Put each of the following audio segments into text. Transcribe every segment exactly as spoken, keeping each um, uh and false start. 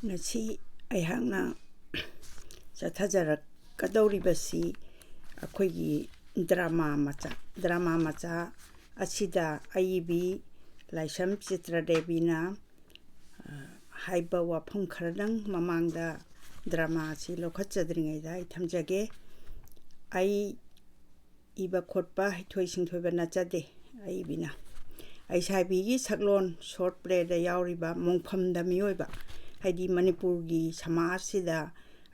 ꯉꯁꯤ ꯑꯩꯍꯥꯛꯅ ꯆꯠꯊꯖꯔꯛꯀꯗꯧꯔꯤꯕꯁꯤ ꯑꯩꯈꯣꯏꯒꯤ ꯗ꯭ꯔꯃꯥ ꯃꯆꯥ, ꯗ꯭ꯔꯃꯥ ꯃꯆꯥ ꯑꯁꯤꯗ ꯑꯏꯕꯤ ꯂꯥꯏꯁ꯭ꯔꯝ ꯆꯤꯇ꯭ꯔꯗꯦꯕꯤꯅ, ꯑ, ꯍꯥꯏꯕ ꯋꯥꯐꯝ ꯈꯔꯗꯪ ꯃꯃꯥꯡꯗ ꯗ꯭ꯔꯃꯥ ꯑꯁꯤ ꯂꯧꯈꯠꯆꯗ꯭ꯔꯤꯉꯩꯗ ꯑꯩ ꯊꯝꯖꯒꯦ꯫ ꯑꯩ ꯏꯕ ꯈꯣꯠꯄ ꯍꯩꯊꯣꯏ ꯁꯤꯡꯊꯣꯏꯕ ꯅꯠꯆꯗꯦ꯫ ꯑꯏꯕꯤꯅ ꯑꯩꯁꯥꯏꯕꯤꯒꯤ ꯁꯛꯂꯣꯟ ꯁꯣꯔꯠ ꯄ꯭ꯂꯦꯗ ꯌꯥꯎꯔꯤꯕ ꯃꯣꯡꯐꯝꯗ ꯃꯤꯑꯣꯏꯕ, ꯍꯥꯏꯗꯤ ꯃꯅꯤꯄꯨꯔꯒꯤ ꯁꯃꯥꯖꯁꯤꯗ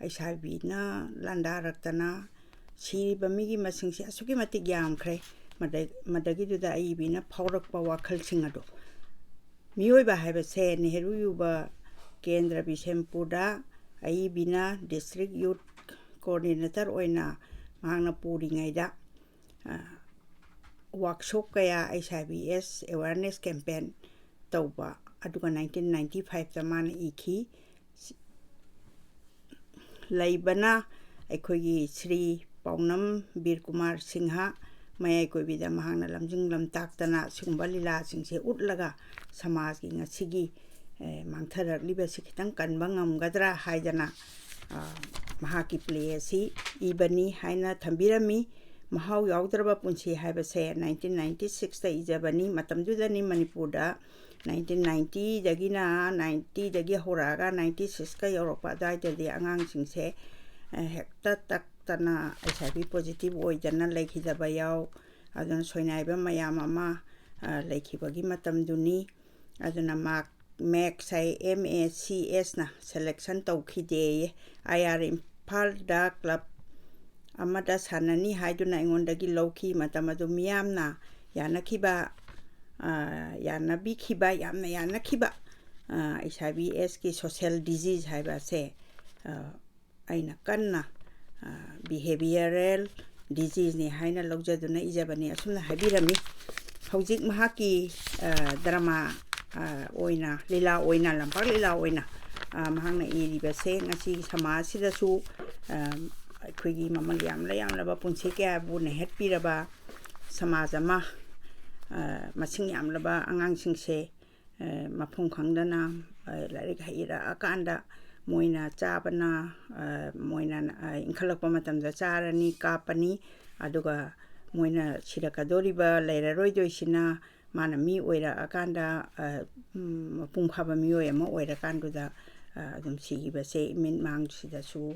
ꯑꯩꯁꯥꯏꯕꯤꯅ ꯂꯥꯟꯗꯥꯔꯛꯇꯅ ꯁꯤꯔꯤꯕ ꯃꯤꯒꯤ ꯃꯁꯤꯡꯁꯦ ꯑꯁꯨꯛꯀꯤ ꯃꯇꯤꯛ ꯌꯥꯝꯈ꯭ꯔꯦ꯫ ꯃꯗ-, ꯃꯗꯒꯤꯗꯨꯗ ꯑꯏꯕꯤꯅ ꯐꯥꯎꯔꯛꯄ ꯋꯥꯈꯜꯁꯤꯡ ꯑꯗꯣ, ꯃꯤꯑꯣꯏꯕ ꯍꯥꯏꯕꯁꯦ ꯅꯦꯍꯔꯨ ꯌꯨꯕ ꯀꯦꯟꯗ꯭ꯔ ꯕꯤꯁꯦꯝꯄꯨꯔꯗ ꯑꯏꯕꯤꯅ ꯗꯤꯁꯇ꯭ꯔꯤꯛ ꯌꯨꯠ ꯀꯣꯑꯣꯔꯗꯤꯅꯦꯇꯔ ꯑꯣꯏꯅ ꯃꯍꯥꯛꯅ ꯄꯨꯔꯤꯉꯩꯗ, ꯑ, ꯋꯥꯛꯁꯣꯞ ꯀꯌꯥ, ꯑꯩꯁ ꯑꯥꯏ ꯚꯤ ꯑꯦꯁ ꯑꯦꯋꯥꯔꯅꯦꯁ ꯀꯦꯝꯄꯦꯟ ꯇꯧꯕ, ꯑꯗꯨꯒ ꯅꯥꯏꯟꯇꯤꯟ ꯅꯥꯏꯟꯇꯤ ꯐꯥꯏꯚꯇ ꯃꯥꯅ ꯏꯈꯤ꯫ ꯂꯩꯕꯅ ꯑꯩꯈꯣꯏꯒꯤ ꯁ꯭ꯔꯤ ꯄꯥꯎꯅꯝ ꯕꯤꯔ ꯀꯨꯃꯥꯔ ꯁꯤꯡꯍ, ꯃꯌꯥꯏ ꯀꯣꯏꯕꯤꯗ ꯃꯍꯥꯛꯅ ꯂꯝꯖꯤꯡ ꯂꯝꯇꯥꯛꯇꯅ ꯁꯤꯒꯨꯝꯕ ꯂꯤꯂꯥꯁꯤꯡꯁꯦ ꯎꯠꯂꯒ ꯁꯃꯥꯖꯀꯤ ꯉꯁꯤꯒꯤ, ꯑꯦ, ꯃꯥꯡꯊꯔꯛꯂꯤꯕꯁꯤ ꯈꯤꯇꯪ ꯀꯟꯕ ꯉꯝꯒꯗ꯭ꯔꯥ ꯍꯥꯏꯗꯅ, ꯑ, ꯃꯍꯥꯛꯀꯤ ꯄ꯭ꯂꯦ ꯑꯁꯤ ꯏꯕꯅꯤ ꯍꯥꯏꯅ ꯊꯝꯕꯤꯔꯝꯃꯤ꯫ ꯃꯍꯥꯎ ꯌꯥꯎꯗ꯭ꯔꯕ ꯄꯨꯟꯁꯤ ꯍꯥꯏꯕꯁꯦ ꯅꯥꯏꯟꯇꯤꯟ ꯅꯥꯏꯟꯇꯤ ꯁꯤꯛꯁꯇ ꯏꯖꯕꯅꯤ꯫ ꯃꯇꯝꯗꯨꯗꯅꯤ ꯃꯅꯤꯄꯨꯔꯗ ꯅꯥꯏꯟꯇꯤꯟ ꯅꯥꯏꯟꯇꯤꯗꯒꯤꯅ, ꯅꯥꯏꯟꯇꯤꯗꯒꯤ ꯍꯧꯔꯛꯑꯒ ꯅꯥꯏꯟꯇꯤ ꯁꯤꯛꯁꯀ ꯌꯧꯔꯛꯄ ꯑꯗꯨꯋꯥꯏꯗꯗꯤ ꯑꯉꯥꯡꯁꯤꯡꯁꯦ, ꯑ, ꯍꯦꯛꯇ ꯇꯛꯇꯅ ꯑꯩꯁ ꯑꯥꯏ ꯚꯤ ꯄꯣꯖꯤꯇꯤꯚ ꯑꯣꯏꯗꯅ ꯂꯩꯈꯤꯗꯕ ꯌꯥꯎ꯫ ꯑꯗꯨꯅ ꯁꯣꯏꯅꯥꯏꯕ ꯃꯌꯥꯝ ꯑꯃ, ꯑ, ꯂꯩꯈꯤꯕꯒꯤ ꯃꯇꯝꯗꯨꯅꯤ꯫ ꯑꯗꯨꯅ ꯃꯥꯛ, ꯃꯦꯛꯁ ꯍꯥꯏ, ꯑꯦꯝ ꯑꯦ ꯁꯤ ꯑꯦꯁꯅ ꯁꯦꯂꯦꯛꯁꯟ ꯇꯧꯈꯤꯗꯦꯌꯦ꯫ ꯑꯥꯏ ꯑꯥꯔ ꯏꯝꯐꯥꯜꯗ ꯀ꯭ꯂꯕ ꯑꯃꯗ ꯁꯥꯟꯅꯅꯤ ꯍꯥꯏꯗꯨꯅ ꯑꯩꯉꯣꯟꯗꯒꯤ ꯂꯧꯈꯤ꯫ ꯃꯇꯝ ꯑꯗꯨ ꯃꯤꯌꯥꯝꯅ ꯌꯥꯅꯈꯤꯕ, ꯑ, ꯌꯥꯅꯕꯤꯈꯤꯕ, ꯌꯥꯝꯅ ꯌꯥꯅꯈꯤꯕ, ꯑ, ꯑꯩꯁ ꯑꯥꯏ ꯚꯤ ꯑꯦꯁꯀꯤ ꯁꯣꯁꯦꯜ ꯗꯤꯖꯤꯖ ꯍꯥꯏꯕ ꯑꯁꯦ, ꯑ, ꯑꯩꯅ ꯀꯟꯅ, ꯑ, ꯕꯤꯍꯦꯕꯤꯌꯔꯦꯜ ꯗꯤꯖꯤꯖꯅꯤ ꯍꯥꯏꯅ ꯂꯧꯖꯗꯨꯅ ꯏꯖꯕꯅꯤ꯫ ꯑꯁꯨꯝꯅ ꯍꯥꯏꯕꯤꯔꯝꯃꯤ꯫ ꯍꯧꯖꯤꯛ ꯃꯍꯥꯛꯀꯤ, ꯑ, ꯗ꯭ꯔꯃꯥ, ꯑ, ꯑꯣꯏꯅ, ꯂꯤꯂꯥ ꯑꯣꯏꯅ, ꯂꯝꯄꯥꯛ ꯂꯤꯂꯥ ꯑꯣꯏꯅ, ꯑ, ꯃꯍꯥꯛꯅ ꯏꯔꯤꯕꯁꯦ ꯉꯁꯤꯒꯤ ꯁꯃꯥꯖꯁꯤꯗꯁꯨ, ꯑ, ꯑꯩꯈꯣꯏꯒꯤ ꯃꯃꯜ ꯌꯥꯝꯂ ꯌꯥꯝꯂꯕ ꯄꯨꯟꯁꯤ ꯀꯌꯥꯕꯨ ꯅꯩꯍꯠꯄꯤꯔꯕ ꯁꯃꯥꯖ ꯑꯃ, ꯑ, ꯃꯁꯤꯡ ꯌꯥꯝꯂꯕ ꯑꯉꯥꯡꯁꯤꯡꯁꯦ, ꯃꯐꯝ ꯈꯪꯗꯅ ꯂꯥꯏꯔꯤꯛ ꯍꯩꯔꯛꯑꯀꯥꯟꯗ ꯃꯣꯏꯅ ꯆꯥꯕꯅ, ꯃꯣꯏꯅ ꯏꯟꯈꯠꯂꯛꯄ ꯃꯇꯝꯗ ꯆꯥꯔꯅꯤ, ꯀꯥꯞꯄꯅꯤ꯫ ꯑꯗꯨꯒ ꯃꯣꯏꯅ ꯁꯤꯔꯛꯀꯗꯧꯔꯤꯕ, ꯂꯩꯔꯔꯣꯏꯗꯣꯏꯁꯤꯅ ꯃꯥꯅ ꯃꯤ ꯑꯣꯏꯔꯛꯑꯀꯥꯟꯗ, ꯃꯄꯨꯡ ꯐꯥꯕ ꯃꯤꯑꯣꯏ ꯑꯃ ꯑꯣꯏꯔꯀꯥꯟꯗꯨꯗ ꯑꯗꯨꯝ ꯁꯤꯈꯤꯕꯁꯦ ꯏꯃꯤꯠ ꯃꯥꯡꯁꯤꯗꯁꯨ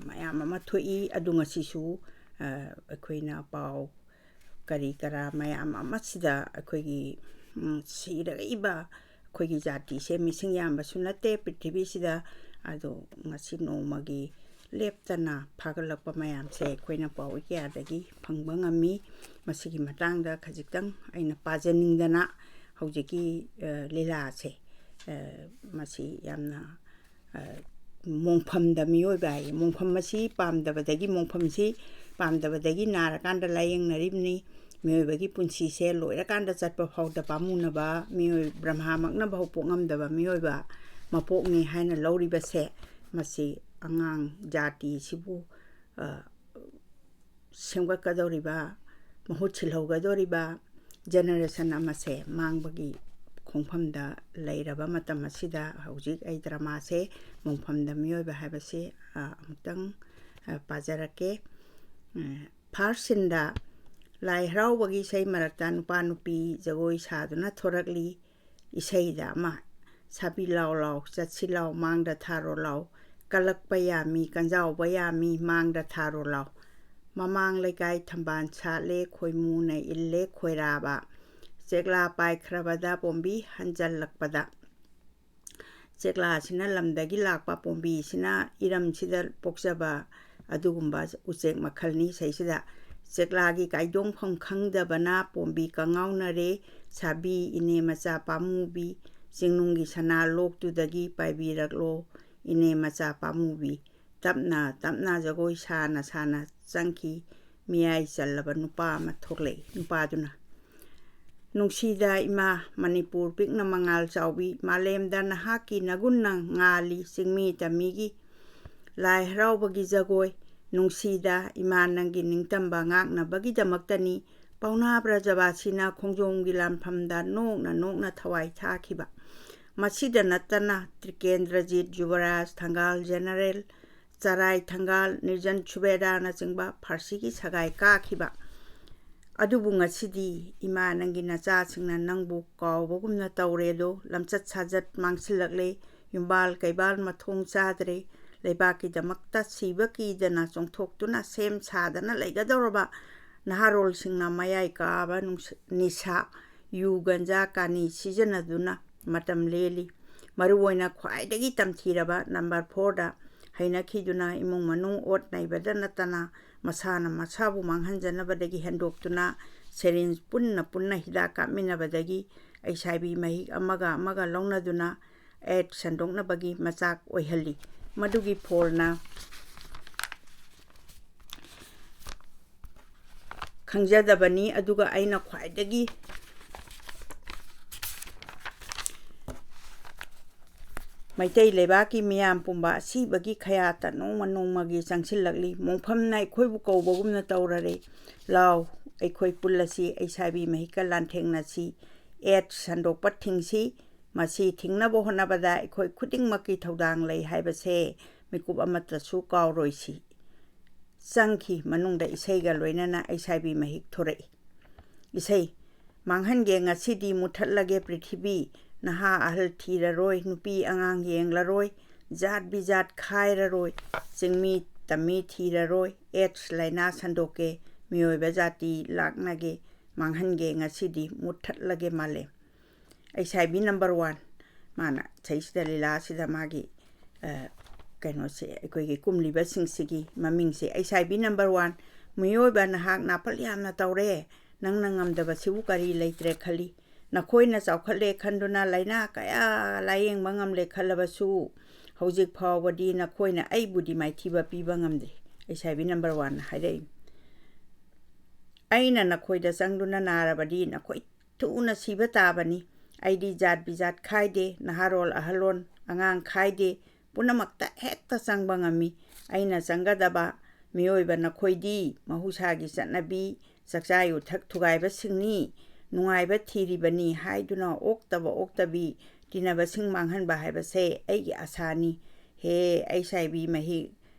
ꯃꯌꯥꯝ ꯑꯃ ꯊꯣꯛꯏ꯫ ꯑꯗꯨ ꯉꯁꯤꯁꯨ ꯑꯩꯈꯣꯏꯅ ꯄꯥꯎ ꯀꯔꯤ ꯀꯔꯥ ꯃꯌꯥꯝ ꯑꯃꯁꯤꯗ ꯑꯩꯈꯣꯏꯒꯤ ꯁꯤꯔꯛꯏꯕ ꯑꯩꯈꯣꯏꯒꯤ ꯖꯥꯇꯤꯁꯦ ꯃꯤꯁꯤꯡ ꯌꯥꯝꯕꯁꯨ ꯅꯠꯇꯦ ꯄ꯭ꯔꯤꯊꯤꯕꯤꯁꯤꯗ꯫ ꯑꯗꯣ ꯉꯁꯤ ꯅꯣꯡꯃꯒꯤ ꯂꯦꯞꯇꯅ ꯐꯥꯒꯠꯂꯛꯄ ꯃꯌꯥꯝꯁꯦ ꯑꯩꯈꯣꯏꯅ ꯄꯥꯎ ꯀꯌꯥꯗꯒꯤ ꯐꯪꯕ ꯉꯝꯃꯤ꯫ ꯃꯁꯤꯒꯤ ꯃꯇꯥꯡꯗ ꯈꯖꯤꯛꯇꯪ ꯑꯩꯅ ꯄꯥꯖꯅꯤꯡꯗꯅ ꯍꯧꯖꯤꯛꯀꯤ ꯂꯤꯂꯥꯁꯦ, ꯃꯁꯤ ꯌꯥꯝꯅ ꯃꯣꯡꯐꯝꯗ ꯃꯤꯑꯣꯏꯕ ꯍꯥꯏꯌꯦ꯫ ꯃꯣꯡꯐꯝ ꯑꯁꯤ ꯄꯥꯝꯗꯕꯗꯒꯤ, ꯃꯣꯡꯐꯝꯁꯤ ꯄꯥꯝꯗꯕꯗꯒꯤ ꯅꯥꯔꯀꯥꯟꯗ ꯂꯥꯏꯌꯦꯡꯅꯔꯤꯕꯅꯤ꯫ ꯃꯤꯑꯣꯏꯕꯒꯤ ꯄꯨꯟꯁꯤꯁꯦ ꯂꯣꯏꯔꯀꯥꯟꯗ ꯆꯠꯄ ꯐꯥꯎꯗ ꯄꯥꯝꯃꯨꯅꯕ, ꯃꯤꯑꯣꯏ ꯕ꯭ꯔꯍꯃꯥꯃꯛꯅ ꯐꯥꯎ ꯄꯣꯛꯉꯝꯗꯕ ꯃꯤꯑꯣꯏꯕ ꯃꯄꯣꯛꯅꯤ ꯍꯥꯏꯅ ꯂꯧꯔꯤꯕꯁꯦ, ꯃꯁꯤ ꯑꯉꯥꯡ ꯖꯥꯇꯤꯁꯤꯕꯨ ꯁꯦꯝꯒꯠꯀꯗꯧꯔꯤꯕ, ꯃꯍꯨꯠ ꯁꯤꯜꯍꯧꯒꯗꯧꯔꯤꯕ ꯖꯦꯅꯦꯔꯦꯁꯟ ꯑꯃꯁꯦ ꯃꯥꯡꯕꯒꯤ ꯈꯣꯡꯐꯝꯗ ꯂꯩꯔꯕ ꯃꯇꯝ ꯑꯁꯤꯗ ꯍꯧꯖꯤꯛ ꯑꯩ ꯗ꯭ꯔꯃꯥꯁꯦ ꯃꯣꯡꯐꯝꯗ ꯃꯤꯑꯣꯏꯕ ꯍꯥꯏꯕꯁꯤ ꯑꯃꯨꯛꯇꯪ ꯄꯥꯖꯔꯛꯀꯦ꯫ ꯐꯥꯔꯁ ꯁꯤꯟꯗ ꯂꯥꯏ ꯍꯔꯥꯎꯕꯒꯤ ꯏꯁꯩ ꯃꯔꯛꯇ ꯅꯨꯄꯥ ꯅꯨꯄꯤ ꯖꯒꯣꯏ ꯁꯥꯗꯨꯅ ꯊꯣꯔꯛꯂꯤ꯫ ꯏꯁꯩꯗ ꯑꯃ, "ꯁꯥꯕꯤ ꯂꯥꯎ ꯂꯥꯎ, ꯆꯠꯁꯤ ꯂꯥꯎ, ꯃꯥꯡꯗ ꯊꯥꯔꯣ ꯂꯥꯎ, ꯀꯜꯂꯛꯄ ꯌꯥꯝꯃꯤ, ꯀꯟꯖꯥꯎꯕ ꯌꯥꯝꯃꯤ, ꯃꯥꯡꯗ ꯊꯥꯔꯣ ꯂꯥꯎ, ꯃꯃꯥꯡ ꯂꯩꯀꯥꯏ ꯊꯝꯕꯥꯜ ꯁꯥꯠꯂꯦ, ꯈꯣꯏꯃꯨꯅ ꯏꯜꯂꯦ ꯈꯣꯏꯔꯥꯕ, ꯆꯦꯛꯂꯥ ꯄꯥꯏꯈ꯭ꯔꯕꯗ ꯄꯣꯝꯕꯤ ꯍꯟꯖꯜꯂꯛꯄꯗ"꯫ ꯆꯦꯛꯂꯥꯁꯤꯅ ꯂꯝꯗꯒꯤ ꯂꯥꯛꯄ, ꯄꯣꯝꯕꯤꯁꯤꯅ ꯏꯔꯝꯁꯤꯗ ꯄꯣꯛꯆꯕ ꯑꯗꯨꯒꯨꯝꯕ ꯎꯆꯦꯛ ꯃꯈꯜꯅꯤ꯫ ꯁꯤꯁꯤꯗ ꯆꯦꯛꯂꯥꯒꯤ ꯀꯥꯏꯗꯣꯡꯐꯝ ꯈꯪꯗꯕꯅ ꯄꯣꯝꯕꯤ ꯀꯉꯥꯎꯅꯔꯦ꯫ "ꯁꯥꯕꯤ ꯏꯅꯦ ꯃꯆꯥ ꯄꯥꯝꯃꯨꯕꯤ, ꯆꯤꯡꯅꯨꯡꯒꯤ ꯁꯅꯥ ꯂꯣꯛꯇꯨꯗꯒꯤ ꯄꯥꯏꯕꯤꯔꯛꯂꯣ ꯏꯅꯦ ꯃꯆꯥ ꯄꯥꯝꯃꯨꯕꯤ"꯫ ꯇꯞꯅ ꯇꯞꯅ ꯖꯒꯣꯏ ꯁꯥꯅ ꯁꯥꯅ ꯆꯪꯈꯤ꯫ ꯃꯤꯌꯥꯏ ꯆꯜꯂꯕ ꯅꯨꯄꯥ ꯑꯃ ꯊꯣꯛꯂꯛꯏ꯫ ꯅꯨꯄꯥꯗꯨꯅ, "ꯅꯨꯡꯁꯤꯗ ꯏꯃꯥ, ꯃꯅꯤꯄꯨꯔ ꯄꯤꯛꯅ ꯃꯉꯥꯜ ꯆꯥꯎꯕꯤ, ꯃꯥꯂꯦꯝꯗ ꯅꯍꯥꯛꯀꯤ ꯅꯒꯨꯟꯅ ꯉꯥꯜꯂꯤ ꯆꯤꯡꯃꯤ ꯇꯝꯃꯤꯒꯤ꯫ ꯂꯥꯏ ꯍꯔꯥꯎꯕꯒꯤ ꯖꯒꯣꯏ, ꯅꯨꯡꯁꯤꯗ ꯏꯃꯥ, ꯅꯪꯒꯤ ꯅꯤꯡꯇꯝꯕ ꯉꯥꯛꯅꯕꯒꯤꯗꯃꯛꯇꯅꯤ ꯄꯥꯎꯅꯥ ꯕ꯭ꯔꯖꯕꯥꯁꯤꯅ ꯈꯣꯡꯖꯣꯝꯒꯤ ꯂꯥꯟꯐꯝꯗ ꯅꯣꯛꯅ ꯅꯣꯛꯅ ꯊꯋꯥꯏ ꯊꯥꯈꯤꯕ꯫ ꯃꯁꯤꯗ ꯅꯠꯇꯅ ꯇ꯭ꯔꯤꯀꯦꯟꯗ꯭ꯔꯖꯤꯠ, ꯌꯨꯕꯔꯥꯖ, ꯊꯪꯒꯥꯜ ꯖꯦꯅꯔꯦꯜ, ꯆꯔꯥꯏ ꯊꯪꯒꯥꯜ, ꯅꯤꯔꯖꯟ ꯁꯨꯕꯦꯗꯥꯔꯅꯆꯤꯡꯕ ꯐꯥꯔꯁꯤꯒꯤ ꯁꯒꯥꯏ ꯀꯥꯈꯤꯕ꯫ ꯑꯗꯨꯕꯨ ꯉꯁꯤꯗꯤ ꯏꯃꯥ ꯅꯪꯒꯤ ꯅꯆꯥꯁꯤꯡꯅ ꯅꯪꯕꯨ ꯀꯥꯎꯕꯒꯨꯝꯅ ꯇꯧꯔꯦꯗꯣ, ꯂꯝꯆꯠ ꯁꯥꯖꯠ ꯃꯥꯡꯁꯤꯜꯂꯛꯂꯦ, ꯌꯨꯝꯕꯥꯜ ꯀꯩꯕꯥꯜ ꯃꯊꯣꯡ ꯆꯥꯗ꯭ꯔꯦ, ꯂꯩꯕꯥꯛꯀꯤꯗꯃꯛꯇ ꯁꯤꯕ ꯀꯤꯗꯅ ꯆꯣꯡꯊꯣꯛꯇꯨꯅ ꯁꯦꯝ ꯁꯥꯗꯅ ꯂꯩꯒꯗꯧꯔꯕ ꯅꯍꯥꯔꯣꯜꯁꯤꯡꯅ ꯃꯌꯥꯏ ꯀꯥꯕ ꯅꯨꯡꯁ-, ꯅꯤꯁꯥ, ꯌꯨ, ꯒꯟꯖꯥ, ꯀꯥꯅꯤ ꯁꯤꯖꯤꯟꯅꯗꯨꯅ ꯃꯇꯝ ꯂꯦꯜꯂꯤ꯫ ꯃꯔꯨꯑꯣꯏꯅ ꯈ꯭ꯋꯥꯏꯗꯒꯤ ꯇꯝꯊꯤꯔꯕ ꯅꯝꯕꯔ ꯐꯣꯔꯗ ꯍꯩꯅꯈꯤꯗꯨꯅ ꯏꯃꯨꯡ ꯃꯅꯨꯡ ꯑꯣꯠ ꯅꯩꯕꯗ ꯅꯠꯇꯅ ꯃꯁꯥꯅ ꯃꯁꯥꯕꯨ ꯃꯥꯡꯍꯟꯖꯅꯕꯗꯒꯤ ꯍꯦꯟꯗꯣꯛꯇꯨꯅ ꯁꯦꯔꯤꯟꯖ ꯄꯨꯟꯅ ꯄꯨꯟꯅ ꯍꯤꯗꯥꯛ ꯀꯥꯞꯃꯤꯟꯅꯕꯗꯒꯤ ꯑꯩꯆ ꯑꯥꯏ ꯚꯤ ꯃꯍꯤꯛ ꯑꯃꯒ ꯑꯃꯒ ꯂꯧꯅꯗꯨꯅ ꯑꯦꯗꯁ ꯁꯟꯗꯣꯛꯅꯕꯒꯤ ꯃꯆꯥꯛ ꯑꯣꯏꯍꯜꯂꯤ꯫ ꯃꯗꯨꯒꯤ ꯐꯣꯜꯅ ꯈꯪꯖꯗꯕꯅꯤ, ꯑꯗꯨꯒ ꯑꯩꯅ ꯈ꯭ꯋꯥꯏꯗꯒꯤ ꯃꯩꯇꯩ ꯂꯩꯕꯥꯛꯀꯤ ꯃꯤꯌꯥꯝ ꯄꯨꯝꯕ ꯑꯁꯤꯕꯒꯤ ꯈꯌꯥꯠꯇ ꯅꯣꯡꯃ ꯅꯣꯡꯃꯒꯤ ꯆꯪꯁꯤꯜꯂꯛꯂꯤ꯫ ꯃꯣꯡꯐꯝꯅ ꯑꯩꯈꯣꯏꯕꯨ ꯀꯧꯕꯒꯨꯝꯅ ꯇꯧꯔꯔꯦ꯫ ꯂꯥꯎ, ꯑꯩꯈꯣꯏ ꯄꯨꯜꯂꯁꯤ, ꯑꯩꯆ ꯑꯥꯏ ꯚꯤ ꯃꯍꯤꯛꯀ ꯂꯥꯟꯊꯦꯡꯅꯁꯤ, ꯑꯦꯗꯁ ꯁꯟꯗꯣꯛꯄ ꯊꯤꯡꯁꯤ꯫ ꯃꯁꯤ ꯊꯤꯡꯅꯕ ꯍꯣꯠꯅꯕꯗ ꯑꯩꯈꯣꯏ ꯈꯨꯗꯤꯡꯃꯛꯀꯤ ꯊꯧꯗꯥꯡ ꯂꯩ ꯍꯥꯏꯕꯁꯦ ꯃꯤꯀꯨꯞ ꯑꯃꯠꯇꯁꯨ ꯀꯥꯎꯔꯣꯏꯁꯤ꯫ ꯆꯪꯈꯤ꯫ ꯃꯅꯨꯡꯗ ꯏꯁꯩꯒ ꯂꯣꯏꯅꯅ ꯑꯩꯆ ꯑꯥꯏ ꯚꯤ ꯃꯍꯤꯛ ꯊꯣꯔꯛꯏ꯫ ꯏꯁꯩ: ꯃꯥꯡꯍꯟꯒꯦ ꯉꯁꯤꯗꯤ ꯃꯨꯠꯊꯠꯂꯒꯦ ꯄ꯭ꯔꯤꯊꯤꯕꯤ, ꯅꯍꯥ ꯑꯍꯜ ꯊꯤꯔꯔꯣꯏ, ꯅꯨꯄꯤ ꯑꯉꯥꯡ ꯌꯦꯡꯂꯔꯣꯏ, ꯖꯥꯠ ꯕꯤꯖꯥꯠ ꯈꯥꯏꯔꯔꯣꯏ, ꯆꯤꯡꯃꯤ ꯇꯝꯃꯤ ꯊꯤꯔꯔꯣꯏ, ꯑꯦꯗꯁ ꯂꯥꯏꯅꯥ ꯁꯟꯗꯣꯛꯀꯦ, ꯃꯤꯑꯣꯏꯕ ꯖꯥꯇꯤ ꯂꯥꯛꯅꯒꯦ, ꯃꯥꯡꯍꯟꯒꯦ ꯉꯁꯤꯗꯤ ꯃꯨꯠꯊꯠꯂꯒꯦ ꯃꯥꯂꯦꯝ꯫ ꯑꯩꯆ ꯑꯥꯏ ꯚꯤ ꯅꯝꯕꯔ ꯋꯥꯟ꯫ ꯃꯥꯅ ꯏꯁꯩꯁꯤꯗ, ꯂꯤꯂꯥꯁꯤꯗ ꯃꯥꯒꯤ, ꯑ, ꯀꯩꯅꯣꯁꯦ, ꯑꯩꯈꯣꯏꯒꯤ ꯀꯨꯝꯂꯤꯕꯁꯤꯡꯁꯤꯒꯤ ꯃꯃꯤꯡꯁꯦ, ꯑꯩꯆ ꯑꯥꯏ ꯚꯤ ꯅꯝꯕꯔ ꯋꯥꯟ: "ꯃꯤꯑꯣꯏꯕ ꯅꯍꯥꯛ ꯅꯥꯄꯜ ꯌꯥꯝꯅ ꯇꯧꯔꯦ, ꯅꯪꯅ ꯉꯝꯗꯕꯁꯤꯕꯨ ꯀꯔꯤ ꯂꯩꯇ꯭ꯔꯦ ꯈꯜꯂꯤ? ꯅꯈꯣꯏꯅ ꯆꯥꯎꯈꯠꯂꯦ ꯈꯟꯗꯨꯅ ꯂꯥꯏꯅꯥ ꯀꯌꯥ ꯂꯥꯏꯌꯦꯡꯕ ꯉꯝꯂꯦ ꯈꯜꯂꯕꯁꯨ, ꯍꯧꯖꯤꯛ ꯐꯥꯎꯕꯗꯤ ꯅꯈꯣꯏꯅ ꯑꯩꯕꯨꯗꯤ ꯃꯥꯏꯊꯤꯕ ꯄꯤꯕ ꯉꯝꯗ꯭ꯔꯤ"꯫ ꯑꯩꯆ ꯑꯥꯏ ꯚꯤ ꯅꯝꯕꯔ ꯋꯥꯟꯅ ꯍꯥꯏꯔꯛꯏ꯫ "ꯑꯩꯅ ꯅꯈꯣꯏꯗ ꯆꯪꯗꯨꯅ ꯅꯥꯔꯕꯗꯤ ꯅꯈꯣꯏ ꯊꯨꯅ ꯁꯤꯕ ꯇꯥꯕꯅꯤ꯫ ꯑꯩꯗꯤ ꯖꯥꯠ ꯕꯤꯖꯥꯠ ꯈꯥꯏꯗꯦ, ꯅꯍꯥꯔꯣꯜ ꯑꯍꯜꯂꯣꯟ ꯑꯉꯥꯡ ꯈꯥꯏꯗꯦ, ꯄꯨꯝꯅꯃꯛꯇ ꯍꯦꯛꯇ ꯆꯪꯕ ꯉꯝꯃꯤ꯫ ꯑꯩꯅ ꯆꯪꯒꯗꯕ ꯃꯤꯑꯣꯏꯕ ꯅꯈꯣꯏꯗꯤ ꯃꯍꯧꯁꯥꯒꯤ ꯆꯠꯅꯕꯤ, ꯆꯥꯛꯆꯥ ꯌꯨꯊꯛ ꯊꯨꯒꯥꯏꯕꯁꯤꯡꯅꯤ, ꯅꯨꯡꯉꯥꯏꯕ ꯊꯤꯔꯤꯕꯅꯤ ꯍꯥꯏꯗꯨꯅ ꯑꯣꯛꯇꯕ ꯑꯣꯛꯇꯕꯤ ꯇꯤꯟꯅꯕꯁꯤꯡ ꯃꯥꯡꯍꯟꯕ ꯍꯥꯏꯕꯁꯦ ꯑꯩꯒꯤ ꯑꯁꯥꯅꯤ꯫ ꯍꯦ ꯑꯩꯁꯥꯏꯕꯤ ꯃꯍꯤꯛ,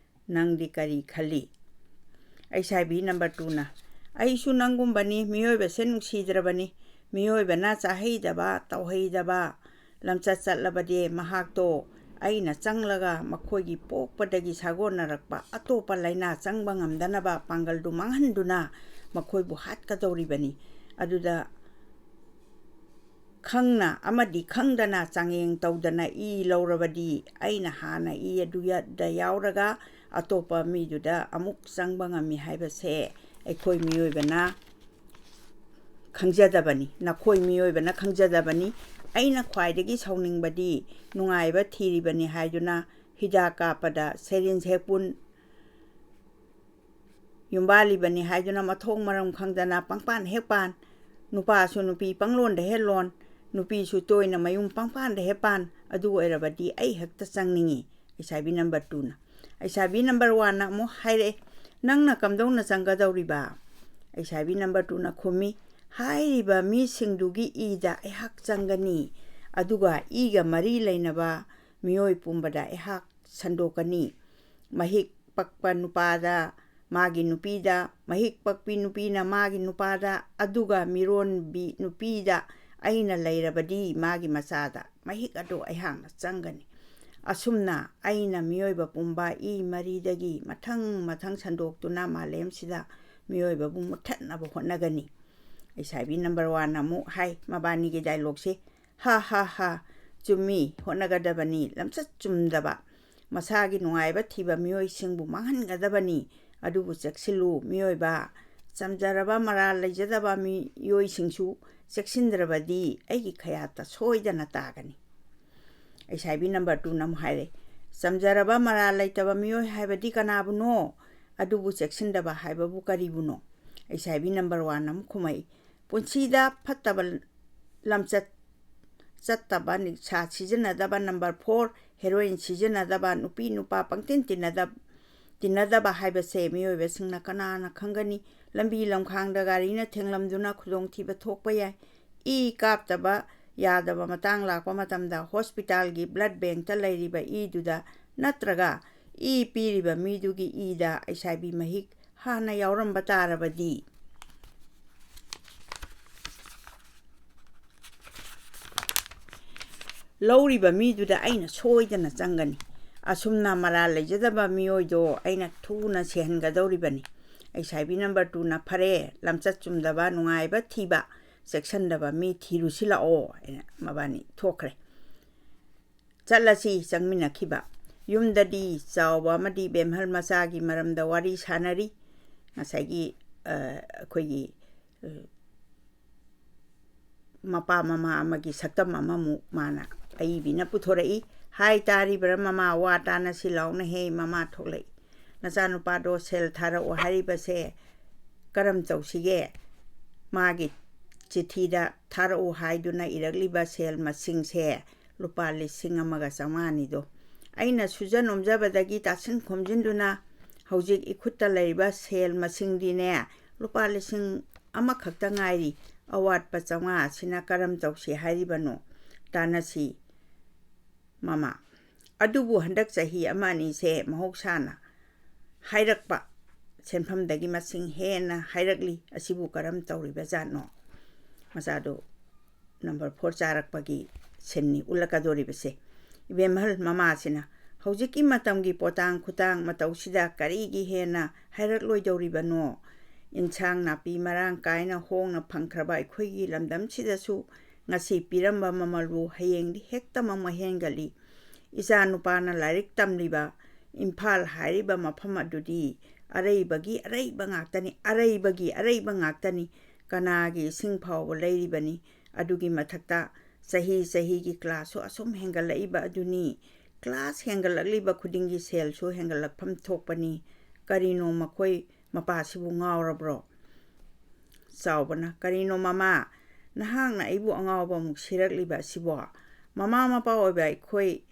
ꯅꯪꯗꯤ ꯀꯔꯤ ꯈꯜꯂꯤ? ꯑꯩꯁꯥꯏꯕꯤ ꯅꯝꯕꯔ ꯇꯨꯅ, ꯑꯩꯁꯨ ꯅꯪꯒꯨꯝꯕꯅꯤ, ꯃꯤꯑꯣꯏꯕꯁꯦ ꯅꯨꯡꯁꯤꯗ꯭ꯔꯕꯅꯤ꯫ ꯃꯤꯑꯣꯏꯕꯅ ꯆꯥꯍꯩꯗꯕ, ꯇꯧꯍꯩꯗꯕ ꯂꯝꯆꯠ ꯆꯠꯂꯕꯗꯤ ꯃꯍꯥꯛꯇꯣ ꯑꯩꯅ ꯆꯪꯂꯒ ꯃꯈꯣꯏꯒꯤ ꯄꯣꯛꯄꯗꯒꯤ ꯁꯥꯒꯣꯟꯅꯔꯛꯄ ꯑꯇꯣꯞꯄ ꯂꯥꯏꯅꯥ ꯆꯪꯕ ꯉꯝꯗꯅꯕ ꯄꯥꯡꯒꯜꯗꯨ ꯃꯥꯡꯍꯟꯗꯨꯅ ꯃꯈꯣꯏꯕꯨ ꯍꯥꯠꯀꯗꯧꯔꯤꯕꯅꯤ꯫ ꯑꯗꯨꯗ ꯈꯪꯅ ꯑꯃꯗꯤ ꯈꯪꯗꯅ ꯆꯥꯡꯌꯦꯡ ꯇꯧꯗꯅ ꯏ ꯂꯧꯔꯕꯗꯤ ꯑꯩꯅ ꯍꯥꯟꯅ ꯏ ꯑꯗꯨꯗ ꯌꯥꯎꯔꯒ ꯑꯇꯣꯞꯄ ꯃꯤꯗꯨꯗ ꯑꯃꯨꯛ ꯆꯪꯕ ꯉꯝꯃꯤ ꯍꯥꯏꯕꯁꯦ ꯑꯩꯈꯣꯏ ꯃꯤꯑꯣꯏꯕꯅ ꯈꯪꯖꯗꯕꯅꯤ, ꯅꯈꯣꯏ ꯃꯤꯑꯣꯏꯕꯅ ꯈꯪꯖꯗꯕꯅꯤ꯫ ꯑꯩꯅ ꯈ꯭ꯋꯥꯏꯗꯒꯤ ꯁꯥꯎꯅꯤꯡꯕꯗꯤ ꯅꯨꯡꯉꯥꯏꯕ ꯊꯤꯔꯤꯕꯅꯤ ꯍꯥꯏꯗꯨꯅ ꯍꯤꯗꯥꯛ ꯀꯥꯞꯄꯗ ꯁꯦꯔꯤꯟꯁ ꯍꯦꯛ ꯄꯨꯟ ꯌꯨꯝꯕꯥꯜꯂꯤꯕꯅꯤ ꯍꯥꯏꯗꯨꯅ ꯃꯊꯣꯡ ꯃꯔꯝ ꯈꯪꯗꯅ ꯄꯪꯄꯥꯟ ꯍꯦꯛ ꯄꯥꯟ, ꯅꯨꯄꯥꯁꯨ ꯅꯨꯄꯤ ꯄꯪꯂꯣꯟꯗ ꯍꯦꯛ ꯂꯣꯟ, ꯅꯨꯄꯤꯁꯨ ꯇꯣꯏꯅ ꯃꯌꯨꯝ ꯄꯪꯄꯥꯟꯗ ꯍꯦꯛ ꯄꯥꯟ, ꯑꯗꯨ ꯑꯣꯏꯔꯕꯗꯤ ꯑꯩ ꯍꯦꯛꯇ ꯆꯪꯅꯤꯡꯏ꯫ ꯑꯩꯁꯥꯏꯕꯤ ꯅꯝꯕꯔ ꯇꯨꯅ꯫ ꯑꯩꯁꯥꯏꯕꯤ ꯅꯝꯕꯔ ꯋꯥꯟꯅ ꯑꯃꯨꯛ ꯍꯥꯏꯔꯛꯑꯦ, "ꯅꯪꯅ ꯀꯝꯗꯧꯅ ꯆꯪꯒꯗꯧꯔꯤꯕ?" ꯑꯩꯁꯥꯏꯕꯤ ꯅꯝꯕꯔ ꯇꯨꯅ ꯈꯨꯝꯃꯤ, "ꯍꯥꯏꯔꯤꯕ ꯃꯤꯁꯤꯡꯗꯨꯒꯤ ꯏꯗ ꯑꯩꯍꯥꯛ ꯆꯪꯒꯅꯤ, ꯑꯗꯨꯒ ꯏꯒ ꯃꯔꯤ ꯂꯩꯅꯕ ꯃꯤꯑꯣꯏ ꯄꯨꯝꯕꯗ ꯑꯩꯍꯥꯛ ꯁꯟꯗꯣꯛꯀꯅꯤ꯫ ꯃꯍꯤꯛ ꯄꯛꯄ ꯅꯨꯄꯥꯗ ꯃꯥꯒꯤ ꯅꯨꯄꯤꯗ, ꯃꯍꯤꯛ ꯄꯛꯄꯤ ꯅꯨꯄꯤꯅ ꯃꯥꯒꯤ ꯅꯨꯄꯥꯗ, ꯑꯗꯨꯒ ꯃꯤꯔꯣꯟꯕꯤ ꯅꯨꯄꯤꯗ ꯑꯩꯅ ꯂꯩꯔꯕꯗꯤ ꯃꯥꯒꯤ ꯃꯆꯥꯗ ꯃꯍꯤꯛ ꯑꯗꯨ ꯑꯩꯍꯥꯛꯅ ꯆꯪꯒꯅꯤ꯫ ꯑꯁꯨꯝꯅ ꯑꯩꯅ ꯃꯤꯑꯣꯏꯕ ꯄꯨꯝꯕ ꯏ ꯃꯔꯤꯗꯒꯤ ꯃꯊꯪ ꯃꯊꯪ ꯁꯟꯗꯣꯛꯇꯨꯅ ꯃꯥꯂꯦꯝꯁꯤꯗ ꯃꯤꯑꯣꯏꯕꯕꯨ ꯃꯨꯠꯊꯠꯅꯕ ꯍꯣꯠꯅꯒꯅꯤ꯫" ꯑꯩꯁꯥꯏꯕꯤ ꯅꯝꯕꯔ ꯋꯥꯟꯅ ꯑꯃꯨꯛ ꯍꯥꯏ ꯃꯕꯥꯅꯤꯒꯤ ꯗꯥꯏꯂꯣꯛꯁꯦ, "ꯍꯥ ꯍꯥ ꯍꯥ, ꯆꯨꯝꯃꯤ, ꯍꯣꯠꯅꯒꯗꯕꯅꯤ, ꯂꯝꯆꯠ ꯆꯨꯝꯗꯕ, ꯃꯁꯥꯒꯤ ꯅꯨꯡꯉꯥꯏꯕ ꯊꯤꯕ ꯃꯤꯑꯣꯏꯁꯤꯡꯕꯨ ꯃꯥꯡꯍꯟꯒꯗꯕꯅꯤ꯫ ꯑꯗꯨꯕꯨ ꯆꯦꯛꯁꯤꯜꯂꯨ ꯃꯤꯑꯣꯏꯕ, ꯆꯝꯖꯔꯕ ꯃꯔꯥꯜ ꯂꯩꯖꯗꯕ ꯃꯤꯑꯣꯏꯁꯤꯡꯁꯨ ꯆꯦꯛꯁꯤꯟꯗ꯭ꯔꯕꯗꯤ ꯑꯩꯒꯤ ꯈꯌꯥꯠꯇ ꯁꯣꯏꯗꯅ ꯇꯥꯒꯅꯤ꯫" ꯑꯩꯁꯥꯏꯕꯤ ꯅꯝꯕꯔ ꯇꯨꯅ ꯑꯃꯨꯛ ꯍꯥꯏꯔꯦ, "ꯆꯝꯖꯔꯕ ꯃꯔꯥꯜ ꯂꯩꯇꯕ ꯃꯤꯑꯣꯏ ꯍꯥꯏꯕꯗꯤ ꯀꯅꯥꯕꯨꯅꯣ? ꯑꯗꯨꯕꯨ ꯆꯦꯛꯁꯤꯟꯗꯕ ꯍꯥꯏꯕꯕꯨ ꯀꯔꯤꯕꯨꯅꯣ?" ꯑꯩꯁꯥꯏꯕꯤ ꯅꯝꯕꯔ ꯋꯥꯟꯅ ꯑꯃꯨꯛ ꯈꯨꯝꯃꯛꯏ, "ꯄꯨꯟꯁꯤꯗ ꯐꯠꯇꯕ ꯂꯝꯆꯠ ꯆꯠꯇꯕ, ꯅꯤꯁꯥ ꯁꯤꯖꯤꯟꯅꯗꯕ, ꯅꯝꯕꯔ ꯐꯣꯔ, ꯍꯦꯔꯣꯏꯟ ꯁꯤꯖꯤꯟꯅꯗꯕ, ꯅꯨꯄꯤ ꯅꯨꯄꯥ ꯄꯪꯇꯤꯟ ꯇꯤꯟꯅꯗꯕ, ꯇꯤꯟꯅꯗꯕ ꯍꯥꯏꯕꯁꯦ ꯃꯤꯑꯣꯏꯕꯁꯤꯡꯅ ꯀꯅꯥꯅ ꯈꯪꯒꯅꯤ? ꯂꯝꯕꯤ ꯂꯝꯈꯥꯡꯗ ꯒꯥꯔꯤꯅ ꯊꯦꯡꯂꯝꯗꯨꯅ ꯈꯨꯗꯣꯡꯊꯤꯕ ꯊꯣꯛꯄ ꯌꯥꯏ꯫ ꯏ ꯀꯥꯞꯇꯕ ꯌꯥꯗꯕ ꯃꯇꯥꯡ ꯂꯥꯛꯄ ꯃꯇꯝꯗ ꯍꯣꯁꯄꯤꯇꯥꯜꯒꯤ ꯕ꯭ꯂꯗ ꯕꯦꯡꯛꯇ ꯂꯩꯔꯤꯕ ꯏꯗꯨꯗ ꯅꯠꯇ꯭ꯔꯒ ꯏ ꯄꯤꯔꯤꯕ ꯃꯤꯗꯨꯒꯤ ꯏꯗ ꯑꯩꯁ ꯑꯥꯏ ꯚꯤ ꯃꯍꯤꯛ ꯍꯥꯟꯅ ꯌꯥꯎꯔꯝꯕ ꯇꯥꯔꯕꯗꯤ, ꯂꯧꯔꯤꯕ ꯃꯤꯗꯨꯗ ꯑꯩꯅ ꯁꯣꯏꯗꯅ ꯆꯪꯒꯅꯤ꯫ ꯑꯁꯨꯝꯅ ꯃꯔꯥꯜ ꯂꯩꯖꯗꯕ ꯃꯤꯑꯣꯏꯗꯣ ꯑꯩꯅ ꯊꯨꯅ ꯁꯤꯍꯟꯒꯗꯧꯔꯤꯕꯅꯤ꯫ ꯑꯩꯁ ꯑꯥꯏ ꯚꯤ ꯅꯝꯕꯔ ꯇꯨꯅ "ꯐꯔꯦ, ꯂꯝꯆꯠ ꯆꯨꯝꯗꯕ, ꯅꯨꯡꯉꯥꯏꯕ ꯊꯤꯕ, ꯆꯦꯛꯁꯤꯟꯗꯕ ꯃꯤ ꯊꯤꯔꯨꯁꯤ ꯂꯥꯛꯑꯣ" ꯍꯥꯏꯅ ꯃꯕꯥꯅꯤ ꯊꯣꯛꯈ꯭ꯔꯦ꯫ ꯆꯠꯂꯁꯤ ꯆꯪꯃꯤꯟꯅꯈꯤꯕ꯫ ꯌꯨꯝꯗꯗꯤ ꯆꯥꯎꯕ ꯑꯃꯗꯤ ꯕꯦꯝꯍꯜ ꯃꯆꯥꯒꯤ ꯃꯔꯝꯗ ꯋꯥꯔꯤ ꯁꯥꯅꯔꯤ꯫ ꯉꯁꯥꯏꯒꯤ, ꯑ, ꯑꯩꯈꯣꯏꯒꯤ, ꯑ, ꯃꯄꯥ ꯃꯃꯥ ꯑꯃꯒꯤ ꯁꯛꯇꯝ ꯑꯃꯃꯨꯛ ꯃꯥꯅ ꯑꯏꯕꯤꯅ ꯄꯨꯊꯣꯔꯛꯏ꯫ "ꯍꯥꯏ ꯇꯥꯔꯤꯕ꯭ꯔꯥ ꯃꯃꯥ, ꯋꯥ ꯇꯥꯅꯁꯤ ꯂꯥꯎꯅ ꯍꯦ ꯃꯃꯥ ꯊꯣꯛꯂꯛꯏ꯫ ꯅꯆꯥꯅꯨꯄꯥꯗꯣ ꯁꯦꯜ ꯊꯥꯔꯛꯑꯣ ꯍꯥꯏꯔꯤꯕꯁꯦ ꯀꯔꯝ ꯇꯧꯁꯤꯒꯦ? ꯃꯥꯒꯤ ꯆꯤꯊꯤꯗ ꯊꯥꯔꯛꯎ ꯍꯥꯏꯗꯨꯅ ꯏꯔꯛꯂꯤꯕ ꯁꯦꯜ ꯃꯁꯤꯡꯁꯦ ꯂꯨꯄꯥ ꯂꯤꯁꯤꯡ ꯑꯃꯒ ꯆꯥꯝꯃꯉꯥꯅꯤꯗꯣ꯫ ꯑꯩꯅ ꯁꯨꯖ ꯅꯣꯝꯖꯕꯗꯒꯤ ꯇꯥꯁꯤꯟ ꯈꯣꯝꯖꯤꯟꯗꯨꯅ ꯍꯧꯖꯤꯛ ꯏꯈꯨꯠꯇ ꯂꯩꯔꯤꯕ ꯁꯦꯜ ꯃꯁꯤꯡꯗꯤꯅꯦ ꯂꯨꯄꯥ ꯂꯤꯁꯤꯡ ꯑꯃꯈꯛꯇ ꯉꯥꯏꯔꯤ꯫ ꯑꯋꯥꯠꯄ ꯆꯥꯝꯃꯉꯥ ꯑꯁꯤꯅ ꯀꯔꯝ ꯇꯧꯁꯤ ꯍꯥꯏꯔꯤꯕꯅꯣ? ꯇꯥꯟꯅꯁꯤ ꯃꯃꯥ꯫ ꯑꯗꯨꯕꯨ ꯍꯟꯗꯛ ꯆꯍꯤ ꯑꯃ ꯑꯅꯤꯁꯦ ꯃꯍꯧꯁꯥꯅ ꯍꯥꯏꯔꯛꯄ ꯁꯦꯟꯐꯝꯗꯒꯤ ꯃꯁꯤꯡ ꯍꯦꯟꯅ ꯍꯥꯏꯔꯛꯂꯤ꯫ ꯑꯁꯤꯕꯨ ꯀꯔꯝ ꯇꯧꯔꯤꯕꯖꯥꯠꯅꯣ?" ꯃꯆꯥꯗꯨ ꯅꯝꯕꯔ ꯐꯣꯔ ꯆꯥꯔꯛꯄꯒꯤ ꯁꯤꯟꯅꯤ ꯎꯠꯂꯛꯀꯗꯣꯔꯤꯕꯁꯦ꯫ ꯏꯕꯦꯝꯍꯜ ꯃꯃꯥꯁꯤꯅ, "ꯍꯧꯖꯤꯛꯀꯤ ꯃꯇꯝꯒꯤ ꯄꯣꯇꯥꯡ ꯈꯨꯇꯥꯡ ꯃꯇꯧꯁꯤꯗ ꯀꯔꯤꯒꯤ ꯍꯦꯟꯅ ꯍꯥꯏꯔꯛꯂꯣꯏꯗꯧꯔꯤꯕꯅꯣ? ꯏꯟꯁꯥꯡ ꯅꯥꯄꯤ ꯃꯔꯥꯡ ꯀꯥꯏꯅ ꯍꯣꯡꯅ ꯐꯪꯈ꯭ꯔꯕ ꯑꯩꯈꯣꯏꯒꯤ ꯂꯝꯗꯝꯁꯤꯗꯁꯨ ꯉꯁꯤ ꯄꯤꯔꯝꯕ ꯃꯃꯜꯕꯨ ꯍꯌꯦꯡꯗꯤ ꯍꯦꯛꯇ ꯃꯃꯜ ꯍꯦꯟꯒꯠꯂꯤ꯫ ꯏꯆꯥ ꯅꯨꯄꯥꯅ ꯂꯥꯏꯔꯤꯛ ꯇꯝꯂꯤꯕ ꯏꯝꯐꯥꯜ ꯍꯥꯏꯔꯤꯕ ꯃꯐꯝ ꯑꯗꯨꯗꯤ ꯑꯔꯩꯕꯒꯤ ꯑꯔꯩꯕ ꯉꯥꯛꯇꯅꯤ, ꯑꯔꯩꯕꯒꯤ ꯑꯔꯩꯕ ꯉꯥꯛꯇꯅꯤ꯫ ꯀꯅꯥꯒꯤ ꯏꯁꯤꯡ ꯐꯥꯎꯕ ꯂꯩꯔꯤꯕꯅꯤ꯫ ꯑꯗꯨꯒꯤ ꯃꯊꯛꯇ ꯆꯍꯤ ꯆꯍꯤꯒꯤ ꯀ꯭ꯂꯥꯁꯁꯨ ꯑꯁꯨꯝ ꯍꯦꯟꯒꯠꯂꯛꯏꯕ ꯑꯗꯨꯅꯤ꯫ ꯀ꯭ꯂꯥꯁ ꯍꯦꯟꯒꯠꯂꯛꯂꯤꯕ ꯈꯨꯗꯤꯡꯒꯤ ꯁꯦꯜꯁꯨ ꯍꯦꯟꯒꯠꯂꯛꯐꯝ ꯊꯣꯛꯄꯅꯤ꯫ ꯀꯔꯤꯅꯣ ꯃꯈꯣꯏ ꯃꯄꯥꯁꯤꯕꯨ ꯉꯥꯎꯔꯕ꯭ꯔꯣ?" ꯆꯥꯎꯕꯅ, "ꯀꯔꯤꯅꯣ ꯃꯃꯥ, ꯅꯍꯥꯛꯅ ꯑꯩꯕꯨ ꯑꯉꯥꯎꯕ ꯑꯃꯨꯛ ꯁꯤꯔꯛꯂꯤꯕ ꯑꯁꯤꯕꯣ? ꯃꯃꯥ ꯃꯄꯥ ꯑꯣꯏꯕ ꯑꯩꯈꯣꯏ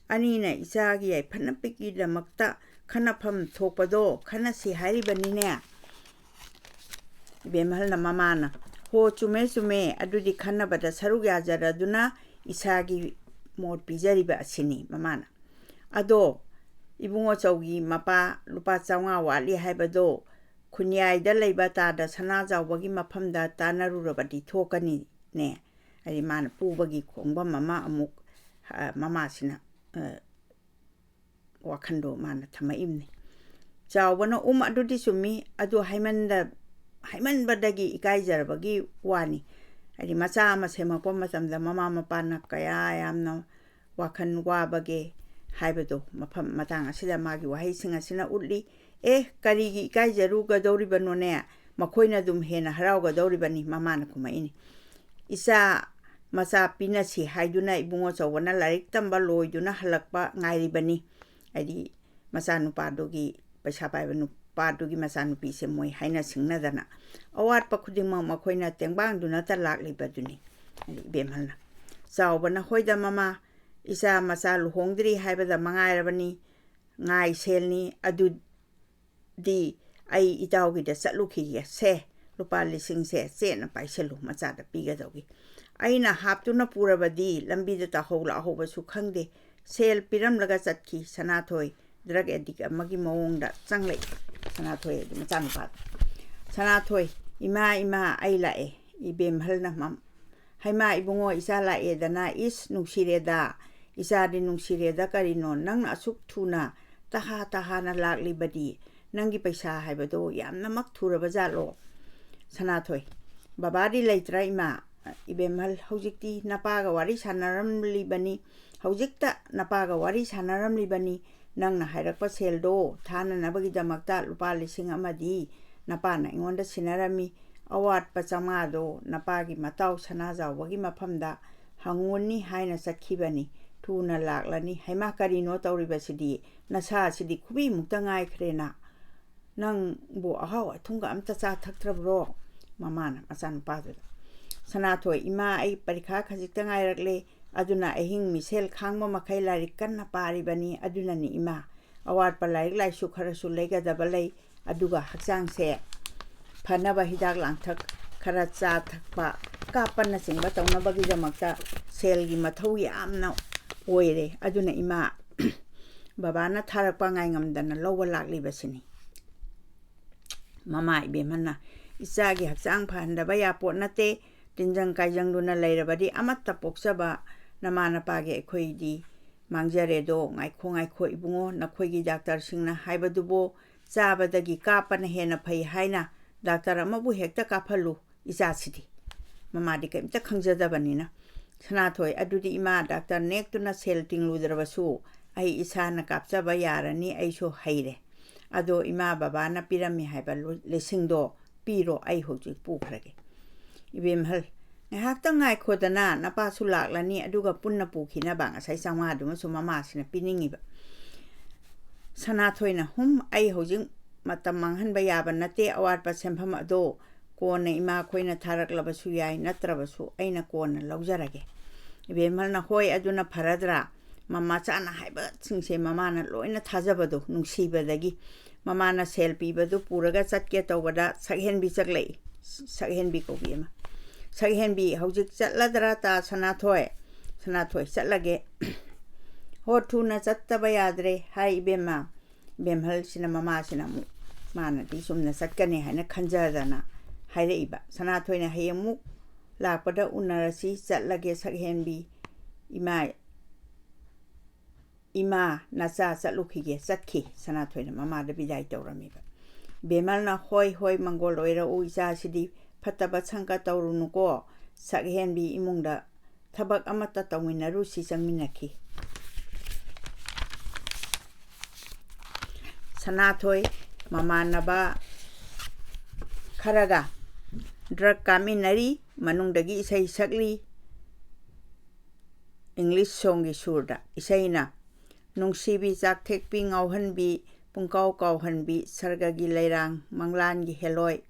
ꯑꯅꯤꯅ ꯏꯆꯥꯒꯤ ꯌꯥꯏꯐꯅꯕꯒꯤꯗꯃꯛꯇ ꯈꯟꯅꯐꯝ ꯊꯣꯛꯄꯗꯣ ꯈꯟꯅꯁꯤ ꯍꯥꯏꯔꯤꯕꯅꯤꯅꯦ꯫ ꯏꯕꯦꯝꯍꯜꯅ ꯃꯃꯥꯅ, "ꯍꯣ, ꯆꯨꯝꯃꯦ, ꯆꯨꯝꯃꯦ, ꯑꯗꯨꯗꯤ ꯈꯟꯅꯕꯗ ꯁꯔꯨꯛ ꯌꯥꯖꯔꯗꯨꯅ ꯏꯁꯥꯒꯤ ꯃꯣꯠ ꯄꯤꯖꯔꯤꯕ ꯑꯁꯤꯅꯤ," ꯃꯃꯥꯅ꯫ "ꯑꯗꯣ ꯏꯕꯨꯡꯉꯣ ꯆꯧꯒꯤ ꯃꯄꯥ ꯂꯨꯄꯥ ꯆꯥꯝꯃꯉꯥ ꯋꯥꯠꯂꯤ ꯍꯥꯏꯕꯗꯣ ꯈꯨꯟꯌꯥꯏꯗ ꯂꯩꯕ ꯇꯥꯗ ꯁꯅꯥꯖꯥꯎꯕꯒꯤ ꯃꯐꯝꯗ ꯇꯥꯟꯅꯔꯨꯔꯕꯗꯤ ꯊꯣꯛꯀꯅꯤꯅꯦ?" ꯍꯥꯏꯗꯤ ꯃꯥꯅ ꯄꯨꯕꯒꯤ ꯈꯣꯡꯕꯝ ꯑꯃ ꯑꯃꯨꯛ, ꯑ, ꯃꯃꯥꯁꯤꯅ, ꯑ, ꯋꯥꯈꯟꯗꯣ ꯃꯥꯅ ꯊꯝꯃꯛꯏꯕꯅꯤ꯫ ꯆꯥꯎꯕꯅ, "ꯎꯝ, ꯑꯗꯨꯗꯤ ꯆꯨꯝꯃꯤ, ꯑꯗꯨ ꯍꯥꯏꯃꯟꯗ-, ꯍꯥꯏꯃꯟꯕꯗꯒꯤ ꯏꯀꯥꯏꯖꯔꯕꯒꯤ ꯋꯥꯅꯤ"꯫ ꯍꯥꯏꯗꯤ ꯃꯆꯥ ꯑꯃ ꯁꯦꯝꯃꯛꯄ ꯃꯇꯝꯗ ꯃꯃꯥ ꯃꯄꯥꯅ ꯀꯌꯥ ꯌꯥꯝꯅ ꯋꯥꯈꯜ ꯋꯥꯕꯒꯦ ꯍꯥꯏꯕꯗꯣ ꯃꯐꯝ ꯃꯇꯥꯡ ꯑꯁꯤꯗ ꯃꯥꯒꯤ ꯋꯥꯍꯩꯁꯤꯡ ꯑꯁꯤꯅ ꯎꯠꯂꯤ꯫ "ꯑꯦ, ꯀꯔꯤꯒꯤ ꯏꯀꯥꯏꯖꯔꯨꯒꯗꯧꯔꯤꯕꯅꯣꯅꯦ? ꯃꯈꯣꯏꯅ ꯑꯗꯨꯝ ꯍꯦꯟꯅ ꯍꯔꯥꯎꯒꯗꯧꯔꯤꯕꯅꯤ", ꯃꯃꯥꯅ ꯈꯨꯝꯃꯛꯏꯅꯤ꯫ "ꯏꯆꯥ ꯃꯆꯥ ꯄꯤꯅꯁꯤ ꯍꯥꯏꯗꯨꯅ ꯏꯕꯨꯡꯉꯣ ꯆꯧꯕꯅ ꯂꯥꯏꯔꯤꯛ ꯇꯝꯕ ꯂꯣꯏꯗꯨꯅ ꯍꯜꯂꯛꯄ ꯉꯥꯏꯔꯤꯕꯅꯤ"꯫ ꯍꯥꯏꯗꯤ ꯃꯆꯥꯅꯨꯄꯥꯗꯨꯒꯤ, ꯄꯩꯁꯥ ꯄꯥꯏꯕ ꯅꯨꯄꯥꯗꯨꯒꯤ ꯃꯆꯥꯅꯨꯄꯤꯁꯦ ꯃꯣꯏ ꯍꯥꯏꯅ ꯁꯤꯡꯅꯗꯅ꯫ "ꯑꯋꯥꯠꯄ ꯈꯨꯗꯤꯡꯃꯛ ꯃꯈꯣꯏꯅ ꯇꯦꯡꯕꯥꯡꯗꯨꯅꯇ ꯂꯥꯛꯂꯤꯕꯗꯨꯅꯤ"꯫ ꯍꯥꯏꯗꯤ ꯏꯕꯦꯝꯍꯜꯅ꯫ ꯆꯥꯎꯕꯅ, "ꯍꯣꯏꯗ ꯃꯃꯥ, ꯏꯆꯥ ꯃꯆꯥ ꯂꯨꯍꯣꯡꯗ꯭ꯔꯤ ꯍꯥꯏꯕꯗ ꯃꯉꯥꯏꯔꯕꯅꯤ, ꯉꯥꯏ ꯁꯦꯜꯅꯤ, ꯑꯗꯨꯗꯤ ꯑꯩ ꯏꯇꯥꯎꯒꯤꯗ ꯆꯠꯂꯨꯈꯤꯒꯦ꯫ ꯁꯦ, ꯂꯨꯄꯥ ꯂꯤꯁꯤꯡꯁꯦ ꯆꯦꯠꯅ ꯄꯥꯏꯁꯤꯜꯂꯨ, ꯃꯆꯥꯗ ꯄꯤꯒꯗꯧꯒꯤ꯫ ꯑꯩꯅ ꯍꯥꯞꯇꯨꯅ ꯄꯨꯔꯕꯗꯤ ꯂꯝꯕꯤꯗ ꯇꯥꯍꯧ ꯂꯥꯛꯍꯧꯕꯁꯨ ꯈꯪꯗꯦ"꯫ ꯁꯦꯜ ꯄꯤꯔꯝꯂꯒ ꯆꯠꯈꯤ ꯁꯅꯥꯊꯣꯏ꯫ ꯗ꯭ꯔꯒ ꯑꯦꯗꯤꯛ ꯑꯃꯒꯤ ꯃꯑꯣꯡꯗ ꯆꯪꯂꯛꯏ ꯁꯅꯥꯊꯣꯏ, ꯍꯥꯏꯗꯤ ꯃꯆꯥꯅꯨꯄꯥꯗꯣ꯫ ꯁꯅꯥꯊꯣꯏ, "ꯏꯃꯥ, ꯏꯃꯥ, ꯑꯩ ꯂꯥꯛꯑꯦ"꯫ ꯏꯕꯦꯝꯍꯜꯅ ꯃꯝ-, "ꯍꯩꯃꯥ ꯏꯕꯨꯡꯉꯣ, ꯏꯆꯥ ꯂꯥꯛꯑꯦꯗꯅ, ꯏꯁ, ꯅꯨꯡꯁꯤꯔꯦꯗ, ꯏꯆꯥꯗꯤ ꯅꯨꯡꯁꯤꯔꯦꯗ, ꯀꯔꯤꯅꯣ ꯅꯪꯅ ꯑꯁꯨꯛ ꯊꯨꯅ ꯇꯍꯥ ꯇꯍꯥꯅ ꯂꯥꯛꯂꯤꯕꯗꯤ? ꯅꯪꯒꯤ ꯄꯩꯁꯥ ꯍꯥꯏꯕꯗꯣ ꯌꯥꯝꯅꯃꯛ ꯊꯨꯔꯕ ꯖꯥꯠꯂꯣ?" ꯁꯅꯥꯊꯣꯏ, "ꯕꯕꯥꯗꯤ ꯂꯩꯇ꯭ꯔꯥ ꯏꯃꯥ?" ꯏꯕꯦꯝꯍꯜ, "ꯍꯧꯖꯤꯛꯇꯤ ꯅꯄꯥꯒ ꯋꯥꯔꯤ ꯁꯥꯟꯅꯔꯝꯂꯤꯕꯅꯤ, ꯍꯧꯖꯤꯛꯇ ꯅꯄꯥꯒ ꯋꯥꯔꯤ ꯁꯥꯟꯅꯔꯝꯂꯤꯕꯅꯤ꯫ ꯅꯪꯅ ꯍꯥꯏꯔꯛꯄ ꯁꯦꯜꯗꯣ ꯊꯥꯅꯅꯕꯒꯤꯗꯃꯛꯇ ꯂꯨꯄꯥ ꯂꯤꯁꯤꯡ ꯑꯃꯗꯤ ꯅꯄꯥꯅ ꯑꯩꯉꯣꯟꯗ ꯁꯤꯟꯅꯔꯝꯃꯤ꯫ ꯑꯋꯥꯠꯄ ꯆꯥꯝꯃꯉꯥꯗꯣ ꯅꯄꯥꯒꯤ ꯃꯇꯥꯎ ꯁꯅꯥꯖꯥꯎꯕꯒꯤ ꯃꯐꯝꯗ ꯍꯪꯉꯨꯅꯤ ꯍꯥꯏꯅ ꯆꯠꯈꯤꯕꯅꯤ꯫ ꯊꯨꯅ ꯂꯥꯛꯂꯅꯤ꯫ ꯍꯩꯃꯥ, ꯀꯔꯤꯅꯣ ꯇꯧꯔꯤꯕꯁꯤꯗꯤ? ꯅꯁꯥꯁꯤꯗꯤ ꯈꯨꯕꯤꯃꯨꯛꯇ ꯉꯥꯏꯈ꯭ꯔꯦꯅ꯫ ꯅꯪꯕꯨ ꯑꯍꯥꯎ ꯑꯊꯨꯝꯒ ꯑꯝꯇ ꯆꯥ ꯊꯛꯇ꯭ꯔꯕ꯭ꯔꯣ?" ꯃꯃꯥꯅ ꯃꯆꯥꯅꯨꯄꯥꯗꯨꯗ꯫ ꯁꯅꯥꯊꯣꯏ, "ꯏꯃꯥ, ꯑꯩ ꯄꯔꯤꯈꯥ ꯈꯖꯤꯛꯇ ꯉꯥꯏꯔꯛꯂꯦ, ꯑꯗꯨꯅ ꯑꯍꯤꯡ ꯃꯤꯁꯦꯜ ꯈꯥꯡꯕ ꯃꯈꯩ ꯂꯥꯏꯔꯤꯛ ꯀꯟꯅ ꯄꯥꯔꯤꯕꯅꯤ꯫ ꯑꯗꯨꯅꯅꯤ ꯏꯃꯥ, ꯑꯋꯥꯠꯄ ꯂꯥꯏꯔꯤꯛ ꯂꯥꯏꯁꯨ ꯈꯔꯁꯨ ꯂꯩꯒꯗꯕ ꯂꯩ, ꯑꯗꯨꯒ ꯍꯛꯆꯥꯡꯁꯦ ꯐꯅꯕ ꯍꯤꯗꯥꯛ ꯂꯥꯡꯊꯛ ꯈꯔ ꯆꯥ ꯊꯛꯄ, ꯀꯥꯞꯄꯅꯆꯤꯡꯕ ꯇꯧꯅꯕꯒꯤꯗꯃꯛꯇ ꯁꯦꯜꯒꯤ ꯃꯊꯧ ꯌꯥꯝꯅ ꯑꯣꯏꯔꯦ꯫ ꯑꯗꯨꯅ ꯏꯃꯥ ꯕꯕꯥꯅ ꯊꯥꯔꯛꯄ ꯉꯥꯏꯉꯝꯗꯅ ꯂꯧꯕ ꯂꯥꯛꯂꯤꯕꯁꯤꯅꯤ꯫ ꯃꯃꯥ ꯏꯕꯦꯝꯍꯜꯅ, "ꯏꯆꯥꯒꯤ ꯍꯛꯆꯥꯡ ꯐꯍꯟꯗꯕ ꯌꯥꯄꯣꯠ ꯅꯠꯇꯦ꯫ ꯇꯤꯟꯖꯪ ꯀꯥꯏꯖꯪꯗꯨꯅ ꯂꯩꯔꯕꯗꯤ ꯑꯃꯠꯇ ꯄꯣꯛꯆꯕ ꯅꯃꯥ ꯅꯄꯥꯒꯤ ꯑꯩꯈꯣꯏꯗꯤ ꯃꯥꯡꯖꯔꯦꯗꯣ꯫ ꯉꯥꯏꯈꯣ, ꯉꯥꯏꯈꯣ ꯏꯕꯨꯡꯉꯣ, ꯅꯈꯣꯏꯒꯤ ꯗꯥꯛꯇꯔꯁꯤꯡꯅ ꯍꯥꯏꯕꯗꯨꯕꯨ ꯆꯥꯕꯗꯒꯤ ꯀꯥꯞꯄꯅ ꯍꯦꯟꯅ ꯐꯩ ꯍꯥꯏꯅ ꯗꯥꯛꯇꯔ ꯑꯃꯕꯨ ꯍꯦꯛꯇ ꯀꯥꯞꯍꯜꯂꯨ ꯏꯆꯥꯁꯤꯗꯤ꯫" ꯃꯃꯥꯗꯤ ꯀꯔꯤꯝꯇ ꯈꯪꯖꯗꯕꯅꯤꯅ, "ꯁꯅꯥꯊꯣꯏ, ꯑꯗꯨꯗꯤ ꯏꯃꯥ ꯗꯥꯛꯇꯔ ꯅꯦꯛꯇꯨꯅ ꯁꯦꯜ ꯇꯤꯡꯂꯨꯗ꯭ꯔꯕꯁꯨ ꯑꯩ ꯏꯁꯥꯅ ꯀꯥꯞꯆꯕ ꯌꯥꯔꯅꯤ, ꯑꯩꯁꯨ ꯍꯩꯔꯦ꯫ ꯑꯗꯣ ꯏꯃꯥ ꯕꯕꯥꯅ ꯄꯤꯔꯝꯃꯤ ꯍꯥꯏꯕ ꯂꯨ-, ꯂꯤꯁꯤꯡꯗꯣ ꯄꯤꯔꯣ, ꯑꯩ ꯍꯧꯖꯤꯛ ꯄꯨꯈ꯭ꯔꯒꯦ꯫" "ꯏꯕꯦꯝꯍꯜ, ꯉꯥꯏꯍꯥꯛꯇꯪ ꯉꯥꯏꯈꯣꯗꯅ, ꯅꯄꯥꯁꯨ ꯂꯥꯛꯂꯅꯤ, ꯑꯗꯨꯒ ꯄꯨꯟꯅ ꯄꯨꯈꯤꯅꯕ", ꯉꯁꯥꯏ ꯆꯥꯝꯃꯉꯥꯗꯨꯃꯁꯨ ꯃꯃꯥꯁꯤꯅ ꯄꯤꯅꯤꯡꯉꯤꯕ꯫ ꯁꯅꯥꯊꯣꯏꯅ, "ꯍꯨꯝ, ꯑꯩ ꯍꯧꯖꯤꯛ ꯃꯇꯝ ꯃꯥꯡꯍꯟꯕ ꯌꯥꯕ ꯅꯠꯇꯦ, ꯑꯋꯥꯠꯄ ꯁꯦꯟꯐꯝ ꯑꯗꯣ ꯀꯣꯟꯅ ꯏꯃꯥ ꯈꯣꯏꯅ ꯊꯥꯔꯛꯂꯕꯁꯨ ꯌꯥꯏ, ꯅꯠꯇ꯭ꯔꯕꯁꯨ ꯑꯩꯅ ꯀꯣꯟꯅ ꯂꯧꯖꯔꯒꯦ꯫" ꯏꯕꯦꯝꯍꯜꯅ, "ꯍꯣꯏ, ꯑꯗꯨꯅ ꯐꯔꯗ꯭ꯔꯥ?" ꯃꯃꯥꯆꯥꯅ ꯍꯥꯏꯕꯁꯤꯡꯁꯦ ꯃꯃꯥꯅ ꯂꯣꯏꯅ ꯊꯥꯖꯕꯗꯣ ꯅꯨꯡꯁꯤꯕꯗꯒꯤ꯫ ꯃꯃꯥꯅ ꯁꯦꯜ ꯄꯤꯕꯗꯨ ꯄꯨꯔꯒ ꯆꯠꯀꯦ ꯇꯧꯕꯗ ꯁꯛꯍꯦꯟꯕꯤ ꯆꯠꯂꯛꯏ꯫ ꯁꯛꯍꯦꯟꯕꯤ ꯀꯧꯕꯤ ꯑꯃ꯫ "ꯁꯛꯍꯦꯟꯕꯤ, ꯍꯧꯖꯤꯛ ꯆꯠꯂꯗ꯭ꯔꯥ, ꯇꯥ ꯁꯅꯥꯊꯣꯏ?" ꯁꯅꯥꯊꯣꯏ, "ꯆꯠꯂꯒꯦ꯫" "ꯍꯣ, ꯊꯨꯅ ꯆꯠꯇꯕ ꯌꯥꯗ꯭ꯔꯦ ꯍꯥꯏ ꯏꯕꯦꯝꯃ꯫" ꯏꯕꯦꯝꯍꯜꯁꯤꯅ, ꯃꯃꯥꯁꯤꯅ ꯑꯃꯨꯛ, ꯃꯥꯅꯗꯤ ꯆꯨꯝꯅ ꯆꯠꯀꯅꯤ ꯍꯥꯏꯅ ꯈꯟꯖꯗꯅ ꯍꯥꯏꯔꯛꯏꯕ꯫ ꯁꯅꯥꯊꯣꯏꯅ, "ꯍꯌꯦꯡꯃꯨꯛ ꯂꯥꯛꯄꯗ ꯎꯅꯔꯁꯤ, ꯆꯠꯂꯒꯦ ꯁꯛꯍꯦꯟꯕꯤ꯫ ꯏꯃꯥ, ꯏꯃꯥ, ꯅꯆꯥ ꯆꯠꯂꯨꯈꯤꯒꯦ꯫" ꯆꯠꯈꯤ꯫ ꯁꯅꯥꯊꯣꯏꯅ ꯃꯃꯥꯗ ꯕꯤꯗꯥꯏ ꯇꯧꯔꯝꯃꯤꯕ꯫ ꯕꯦꯃꯜꯅ, "ꯍꯣꯏ, ꯍꯣꯏ, ꯃꯪꯒꯣꯜ ꯑꯣꯏꯔꯛꯎ ꯏꯆꯥꯁꯤꯗꯤ, ꯐꯠꯇꯕ ꯁꯪꯒ ꯇꯧꯔꯨꯅꯨꯀꯣ꯫ ꯁꯛꯍꯦꯟꯕꯤ ꯏꯃꯨꯡꯗ ꯊꯕꯛ ꯑꯃꯠꯇ ꯇꯧꯃꯤꯟꯅꯔꯨꯁꯤ" ꯆꯪꯃꯤꯟꯅꯈꯤ꯫ ꯁꯅꯥꯊꯣꯏ ꯃꯃꯥꯟꯅꯕ ꯈꯔꯒ ꯗ꯭ꯔꯒ ꯀꯥꯞꯃꯤꯟꯅꯔꯤ, ꯃꯅꯨꯡꯗꯒꯤ ꯏꯁꯩ ꯁꯛꯂꯤ꯫ ꯏꯪꯂꯤꯁ ꯁꯣꯡꯒꯤ ꯁꯨꯔꯗ ꯏꯁꯩꯅ, "ꯅꯨꯡꯁꯤꯕꯤ ꯆꯥꯛꯊꯦꯛꯄꯤ ꯉꯥꯎꯍꯟꯕꯤ, ꯄꯨꯡꯀꯥꯎ ꯀꯥꯎꯍꯟꯕꯤ, ꯁꯔꯒꯒꯤ ꯂꯩꯔꯥꯡ, ꯃꯪꯂꯥꯟꯒꯤ ꯍꯦꯂꯣꯏ,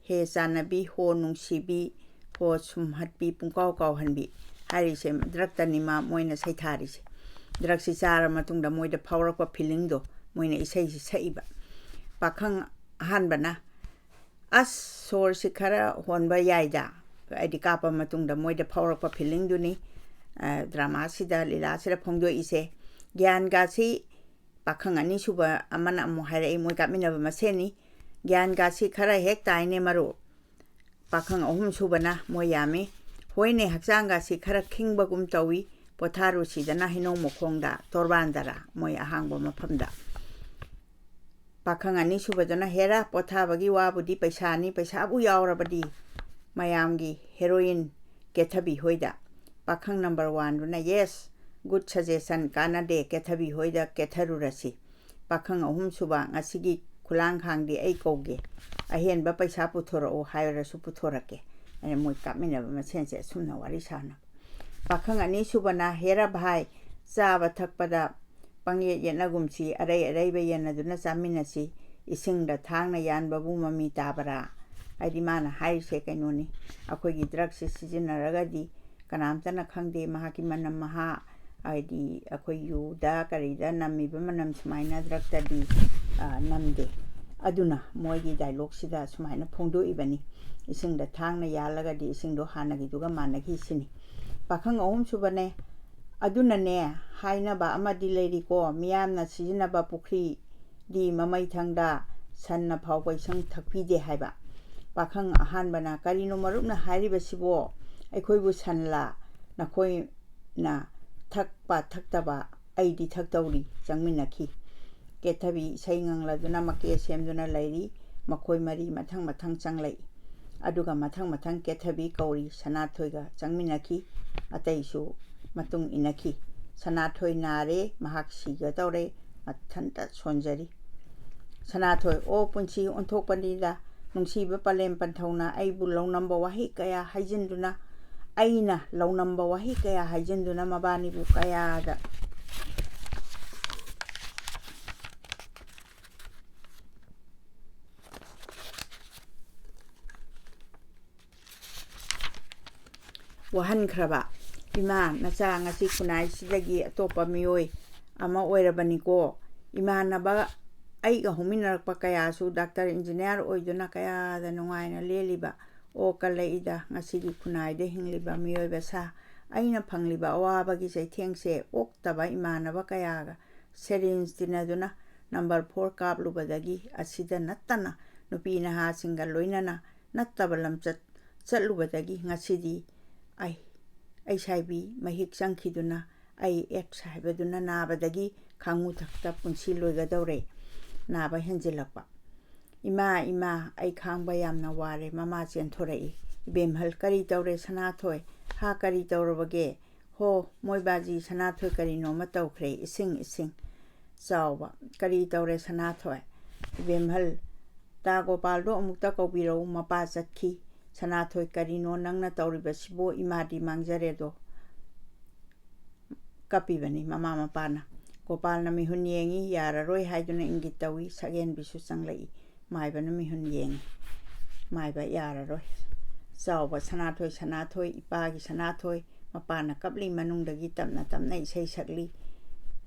ꯍꯦ ꯆꯥꯟꯅꯕꯤ, ꯍꯣ ꯅꯨꯡꯁꯤꯕꯤ, ꯍꯣ ꯁꯨꯝꯍꯠꯄꯤ, ꯄꯨꯡꯀꯥꯎ ꯀꯥꯎꯍꯟꯕꯤ" ꯍꯥꯏꯔꯤꯁꯦ ꯗ꯭ꯔꯒꯇꯅꯤ ꯃꯥ, ꯃꯣꯏꯅ ꯁꯩꯊꯥꯔꯤꯁꯦ꯫ ꯗ꯭ꯔꯒꯁꯤ ꯆꯥꯔ ꯃꯇꯨꯡꯗ ꯃꯣꯏꯗ ꯐꯥꯎꯔꯛꯄ ꯐꯤꯂꯤꯡꯗꯣ ꯃꯣꯏꯅ ꯏꯁꯩꯁꯤ ꯁꯛꯏꯕ꯫ ꯄꯥꯈꯪ ꯑꯍꯥꯟꯕꯅ ꯑꯁ, ꯁꯣꯔꯁꯤ ꯈꯔ ꯍꯣꯟꯕ ꯌꯥꯏꯗ꯫ ꯍꯥꯏꯗꯤ ꯀꯥꯞꯄ ꯃꯇꯨꯡꯗ ꯃꯣꯏꯗ ꯐꯥꯎꯔꯛꯄ ꯐꯤꯂꯤꯡꯗꯨꯅꯤ, ꯑ, ꯗ꯭ꯔꯃꯥꯁꯤꯗ, ꯂꯤꯂꯥꯁꯤꯗ ꯐꯣꯡꯗꯣꯛꯏꯁꯦ꯫ ꯒ꯭ꯌꯥꯟꯒꯥꯁꯤ ꯄꯥꯈꯪ ꯑꯅꯤꯁꯨꯕ ꯑꯃꯅ ꯑꯃꯨꯛ ꯍꯥꯏꯔꯛꯏ, ꯃꯣꯏ ꯀꯥꯞꯃꯤꯟꯅꯕ ꯃꯁꯦꯟꯅꯤ꯫ "ꯒ꯭ꯌꯥꯟꯒꯥꯁꯤ ꯈꯔ ꯍꯦꯛ ꯇꯥꯏꯅꯦ ꯃꯔꯨꯞ꯫ ꯄꯥꯈꯪ ꯑꯍꯨꯝꯁꯨꯕꯅ ꯃꯣꯏ ꯌꯥꯝꯃꯤ꯫ ꯍꯣꯏꯅꯦ, ꯍꯛꯆꯥꯡꯒꯥꯁꯤ ꯈꯔ ꯈꯤꯡꯕꯒꯨꯝ ꯇꯧꯏ꯫ ꯄꯣꯊꯥꯔꯨꯁꯤꯗꯅ ꯍꯩꯅꯧ ꯃꯈꯣꯡꯗ, ꯇꯣꯔꯕꯥꯟꯗꯔ, ꯃꯣꯏ ꯑꯍꯥꯡꯕ ꯃꯐꯝꯗ"꯫ ꯄꯥꯈꯪ ꯑꯅꯤꯁꯨꯕꯗꯨꯅ, "ꯍꯦꯔꯥ, ꯄꯣꯊꯥꯕꯒꯤ ꯋꯥꯕꯨꯗꯤ ꯄꯩꯁꯥꯅꯤ, ꯄꯩꯁꯥꯕꯨ ꯌꯥꯎꯔꯕꯗꯤ", ꯃꯌꯥꯝꯒꯤ ꯍꯦꯔꯣꯏꯟ ꯀꯦꯊꯕꯤ ꯍꯣꯏꯗ꯫ ꯄꯥꯈꯪ ꯅꯝꯕꯔ ꯋꯥꯟꯗꯨꯅ, "Yes, good suggestion, ꯀꯥꯟꯅꯗꯦ, ꯀꯦꯊꯕꯤ ꯍꯣꯏꯗ ꯀꯦꯊꯔꯨꯔꯁꯤ"꯫ ꯄꯥꯈꯪ ꯑꯍꯨꯝꯁꯨꯕ, "ꯉꯁꯤꯒꯤ ꯈꯨꯂꯥꯡꯈꯥꯡꯗꯤ ꯑꯩ ꯀꯧꯒꯦ, ꯑꯍꯦꯟꯕ ꯄꯩꯁꯥ ꯄꯨꯊꯣꯔꯛꯎ ꯍꯥꯏꯔꯁꯨ ꯄꯨꯊꯣꯔꯛꯀꯦ"꯫ ꯑꯩꯅ ꯃꯣꯏ ꯀꯥꯞꯃꯤꯟꯅꯕ ꯃꯁꯦꯟꯁꯦ ꯑꯁꯨꯝꯅ ꯋꯥꯔꯤ ꯁꯥꯅꯕ꯫ ꯄꯥꯈꯪ ꯑꯅꯤꯁꯨꯕꯅ, "ꯍꯦꯔꯥ ꯚꯥꯏ, ꯆꯥꯕ ꯊꯛꯄꯗ ꯄꯪꯌꯦꯠ ꯌꯦꯠꯅꯒꯨꯝꯁꯤ, ꯑꯔꯩ ꯑꯔꯩꯕ ꯌꯦꯟꯅꯗꯨꯅ ꯆꯥꯃꯤꯟꯅꯁꯤ, ꯏꯁꯤꯡꯗ ꯊꯥꯡꯅ ꯌꯥꯟꯕꯕꯨ ꯃꯃꯤ ꯇꯥꯕꯔꯥ?" ꯍꯥꯏꯗꯤ ꯃꯥꯅ ꯍꯥꯏꯔꯤꯁꯦ ꯀꯩꯅꯣꯅꯤ, ꯑꯩꯈꯣꯏꯒꯤ ꯗ꯭ꯔꯛꯁꯦ ꯁꯤꯖꯤꯟꯅꯔꯒꯗꯤ ꯀꯅꯥꯝꯇꯅ ꯈꯪꯗꯦ, ꯃꯍꯥꯛꯀꯤ ꯃꯅꯝ ꯃꯍꯥ, ꯍꯥꯏꯗꯤ ꯑꯩꯈꯣꯏ ꯌꯨꯗ ꯀꯔꯤꯗ ꯅꯝꯃꯤꯕ ꯃꯅꯝ ꯁꯨꯃꯥꯏꯅ ꯗ꯭ꯔꯛꯇꯗꯤ, ꯑ, ꯅꯝꯗꯦ꯫ ꯑꯗꯨꯅ ꯃꯣꯏꯒꯤ ꯗꯥꯏꯂꯣꯛꯁꯤꯗ ꯁꯨꯃꯥꯏꯅ ꯐꯣꯡꯗꯣꯛꯏꯕꯅꯤ, "ꯏꯁꯤꯡꯗ ꯊꯥꯡꯅ ꯌꯥꯜꯂꯒꯗꯤ ꯏꯁꯤꯡꯗꯣ ꯍꯥꯟꯅꯒꯤꯗꯨꯒ ꯃꯥꯟꯅꯈꯤ" ꯁꯤꯅꯤ꯫ ꯄꯥꯈꯪ ꯑꯍꯨꯝꯁꯨꯕꯅꯦ, "ꯑꯗꯨꯅꯅꯦ, ꯍꯥꯏꯅꯕ ꯑꯃꯗꯤ ꯂꯩꯔꯤꯀꯣ, ꯃꯤꯌꯥꯝꯅ ꯁꯤꯖꯤꯟꯅꯕ ꯄꯨꯈ꯭ꯔꯤꯗꯤ ꯃꯃꯩꯊꯪꯗ ꯁꯟꯅ ꯐꯥꯎꯕ ꯏꯁꯤꯡ ꯊꯛꯄꯤꯗꯦ" ꯍꯥꯏꯕ꯫ ꯄꯥꯈꯪ ꯑꯍꯥꯟꯕꯅ, "ꯀꯔꯤꯅꯣ ꯃꯔꯨꯞꯅ ꯍꯥꯏꯔꯤꯕꯁꯤꯕꯣ? ꯑꯩꯈꯣꯏꯕꯨ ꯁꯟꯂꯥ? ꯅꯈꯣꯏꯅ ꯊꯛꯄ ꯊꯛꯇꯕ ꯑꯩꯗꯤ ꯊꯛꯇꯧꯔꯤ" ꯆꯪꯃꯤꯟꯅꯈꯤ꯫ ꯀꯦꯊꯕꯤ ꯏꯁꯩ ꯉꯪꯂꯗꯨꯅ ꯃꯀꯦ ꯁꯦꯝꯗꯨꯅ ꯂꯩꯔꯤ꯫ ꯃꯈꯣꯏ ꯃꯔꯤ ꯃꯊꯪ ꯃꯊꯪ ꯆꯪꯂꯛꯏ꯫ ꯑꯗꯨꯒ ꯃꯊꯪ ꯃꯊꯪ ꯀꯦꯊꯕꯤ ꯀꯧꯔꯤ ꯁꯅꯥꯊꯣꯏꯒ ꯆꯪꯃꯤꯟꯅꯈꯤ꯫ ꯑꯇꯩꯁꯨ ꯃꯇꯨꯡ ꯏꯟꯅꯈꯤ꯫ ꯁꯅꯥꯊꯣꯏ ꯅꯥꯔꯦ, ꯃꯍꯥꯛ ꯁꯤꯒꯗꯧꯔꯦ, ꯃꯊꯟꯇ ꯁꯣꯟꯖꯔꯤ꯫ ꯁꯅꯥꯊꯣꯏ, "ꯑꯣ ꯄꯨꯟꯁꯤ ꯑꯣꯟꯊꯣꯛꯄꯅꯤꯗ, ꯅꯨꯡꯁꯤꯕ ꯄꯂꯦꯝ ꯄꯟꯊꯧꯅ ꯑꯩꯕꯨ ꯂꯧꯅꯝꯕ ꯋꯥꯍꯩ ꯀꯌꯥ ꯍꯥꯏꯖꯤꯟꯗꯨꯅ, ꯑꯩꯅ ꯂꯧꯅꯝꯕ ꯋꯥꯍꯩ ꯀꯌꯥ ꯍꯥꯏꯖꯤꯟꯗꯨꯅ ꯃꯕꯥꯅꯤꯕꯨ ꯀꯌꯥꯗ ꯋꯥꯍꯟꯈ꯭ꯔꯕ꯫ ꯏꯃꯥ, ꯅꯆꯥ ꯉꯁꯤ ꯈꯨꯟꯅꯥꯏꯁꯤꯗꯒꯤ ꯑꯇꯣꯞꯄ ꯃꯤꯑꯣꯏ ꯑꯃ ꯑꯣꯏꯔꯕꯅꯤꯀꯣ꯫ ꯏꯃꯥꯟꯅꯕ ꯑꯩꯒ ꯍꯧꯃꯤꯟꯅꯔꯛꯄ ꯀꯌꯥꯁꯨ ꯗꯥꯛꯇꯔ ꯏꯟꯖꯤꯅꯤꯌꯥꯔ ꯑꯣꯏꯗꯨꯅ ꯀꯌꯥꯗ ꯅꯨꯡꯉꯥꯏꯅ ꯂꯦꯜꯂꯤꯕ, ꯑꯣ ꯀꯜꯂꯛꯏꯗ, ꯉꯁꯤꯒꯤ ꯈꯨꯟꯅꯥꯏꯗ ꯍꯤꯡꯂꯤꯕ ꯃꯤꯑꯣꯏꯕ ꯁꯥ, ꯑꯩꯅ ꯐꯪꯂꯤꯕ ꯑꯋꯥꯕꯒꯤ ꯆꯩꯊꯦꯡꯁꯦ ꯑꯣꯛꯇꯕ ꯏꯃꯥꯟꯅꯕ ꯀꯌꯥꯒ ꯁꯦꯔꯤꯟꯖ ꯇꯤꯟꯅꯗꯨꯅ ꯅꯝꯕꯔ ꯐꯣꯔ ꯀꯥꯞꯂꯨꯕꯗꯒꯤ ꯑꯁꯤꯗ ꯅꯠꯇꯅ ꯅꯨꯄꯤ ꯅꯍꯥꯁꯤꯡꯒ ꯂꯣꯏꯅꯅ ꯅꯠꯇꯕ ꯂꯝꯆꯠ ꯆꯠꯂꯨꯕꯗꯒꯤ ꯉꯁꯤꯗꯤ ꯑꯩ ꯑꯩꯁꯥꯏꯕꯤ ꯃꯍꯤꯛ ꯆꯪꯈꯤꯗꯨꯅ ꯑꯩ ꯑꯦꯛꯁ ꯍꯥꯏꯕꯗꯨꯅ ꯅꯥꯕꯗꯒꯤ ꯈꯥꯡꯉꯨ ꯊꯛꯇ ꯄꯨꯟꯁꯤ ꯂꯣꯏꯒꯗꯧꯔꯦ꯫ ꯅꯥꯕ ꯍꯦꯟꯖꯤꯜꯂꯛꯄ꯫ "ꯏꯃꯥ, ꯏꯃꯥ, ꯑꯩ ꯈꯥꯡꯕ ꯌꯥꯝꯅ ꯋꯥꯔꯦ꯫" ꯃꯃꯥ ꯆꯦꯟꯊꯣꯔꯛꯏ꯫ "ꯏꯕꯦꯝꯍꯜ, ꯀꯔꯤ ꯇꯧꯔꯦ ꯁꯅꯥꯊꯣꯏ? ꯍꯥ, ꯀꯔꯤ ꯇꯧꯔꯕꯒꯦ? ꯍꯣ, ꯃꯣꯏ ꯕꯥꯖꯤ ꯁꯅꯥꯊꯣꯏ ꯀꯔꯤꯅꯣꯃ ꯇꯧꯈ꯭ꯔꯦ꯫ ꯏꯁꯤꯡ, ꯏꯁꯤꯡ꯫" ꯆꯥꯎꯕ꯫ "ꯀꯔꯤ ꯇꯧꯔꯦ ꯁꯅꯥꯊꯣꯏ?" "ꯏꯕꯦꯝꯍꯜ, ꯇꯥ ꯒꯣꯄꯥꯜꯗꯣ ꯑꯃꯨꯛꯇ ꯀꯧꯕꯤꯔꯛꯎ, ꯃꯄꯥ ꯆꯠꯈꯤ꯫" "ꯁꯅꯥꯊꯣꯏ, ꯀꯔꯤꯅꯣ ꯅꯪꯅ ꯇꯧꯔꯤꯕꯁꯤꯕꯣ? ꯏꯃꯥꯗꯤ ꯃꯥꯡꯖꯔꯦꯗꯣ꯫" ꯀꯞꯄꯤꯕꯅꯤ ꯃꯃꯥ ꯃꯄꯥꯅ꯫ ꯒꯣꯄꯥꯜꯅ ꯃꯤꯍꯨꯟ ꯌꯦꯡꯉꯤ, ꯌꯥꯔꯔꯣꯏ ꯍꯥꯏꯗꯨꯅ ꯏꯪꯒꯤꯠ ꯇꯧꯏ꯫ ꯁꯛꯍꯦꯟꯕꯤꯁꯨ ꯆꯪꯂꯛꯏ꯫ ꯃꯥꯏꯕꯅ ꯃꯤꯍꯨꯟ ꯌꯦꯡꯉꯤ꯫ ꯃꯥꯏꯕ, "ꯌꯥꯔꯔꯣꯏ꯫" ꯆꯥꯎꯕ꯫ "ꯁꯅꯥꯊꯣꯏ, ꯁꯅꯥꯊꯣꯏ, ꯏꯄꯥꯒꯤ ꯁꯅꯥꯊꯣꯏ꯫" ꯃꯄꯥꯅ ꯀꯞꯂꯤ ꯃꯅꯨꯡꯗꯒꯤ ꯇꯞꯅ ꯇꯞꯅ ꯏꯁꯩ ꯁꯛꯂꯤ꯫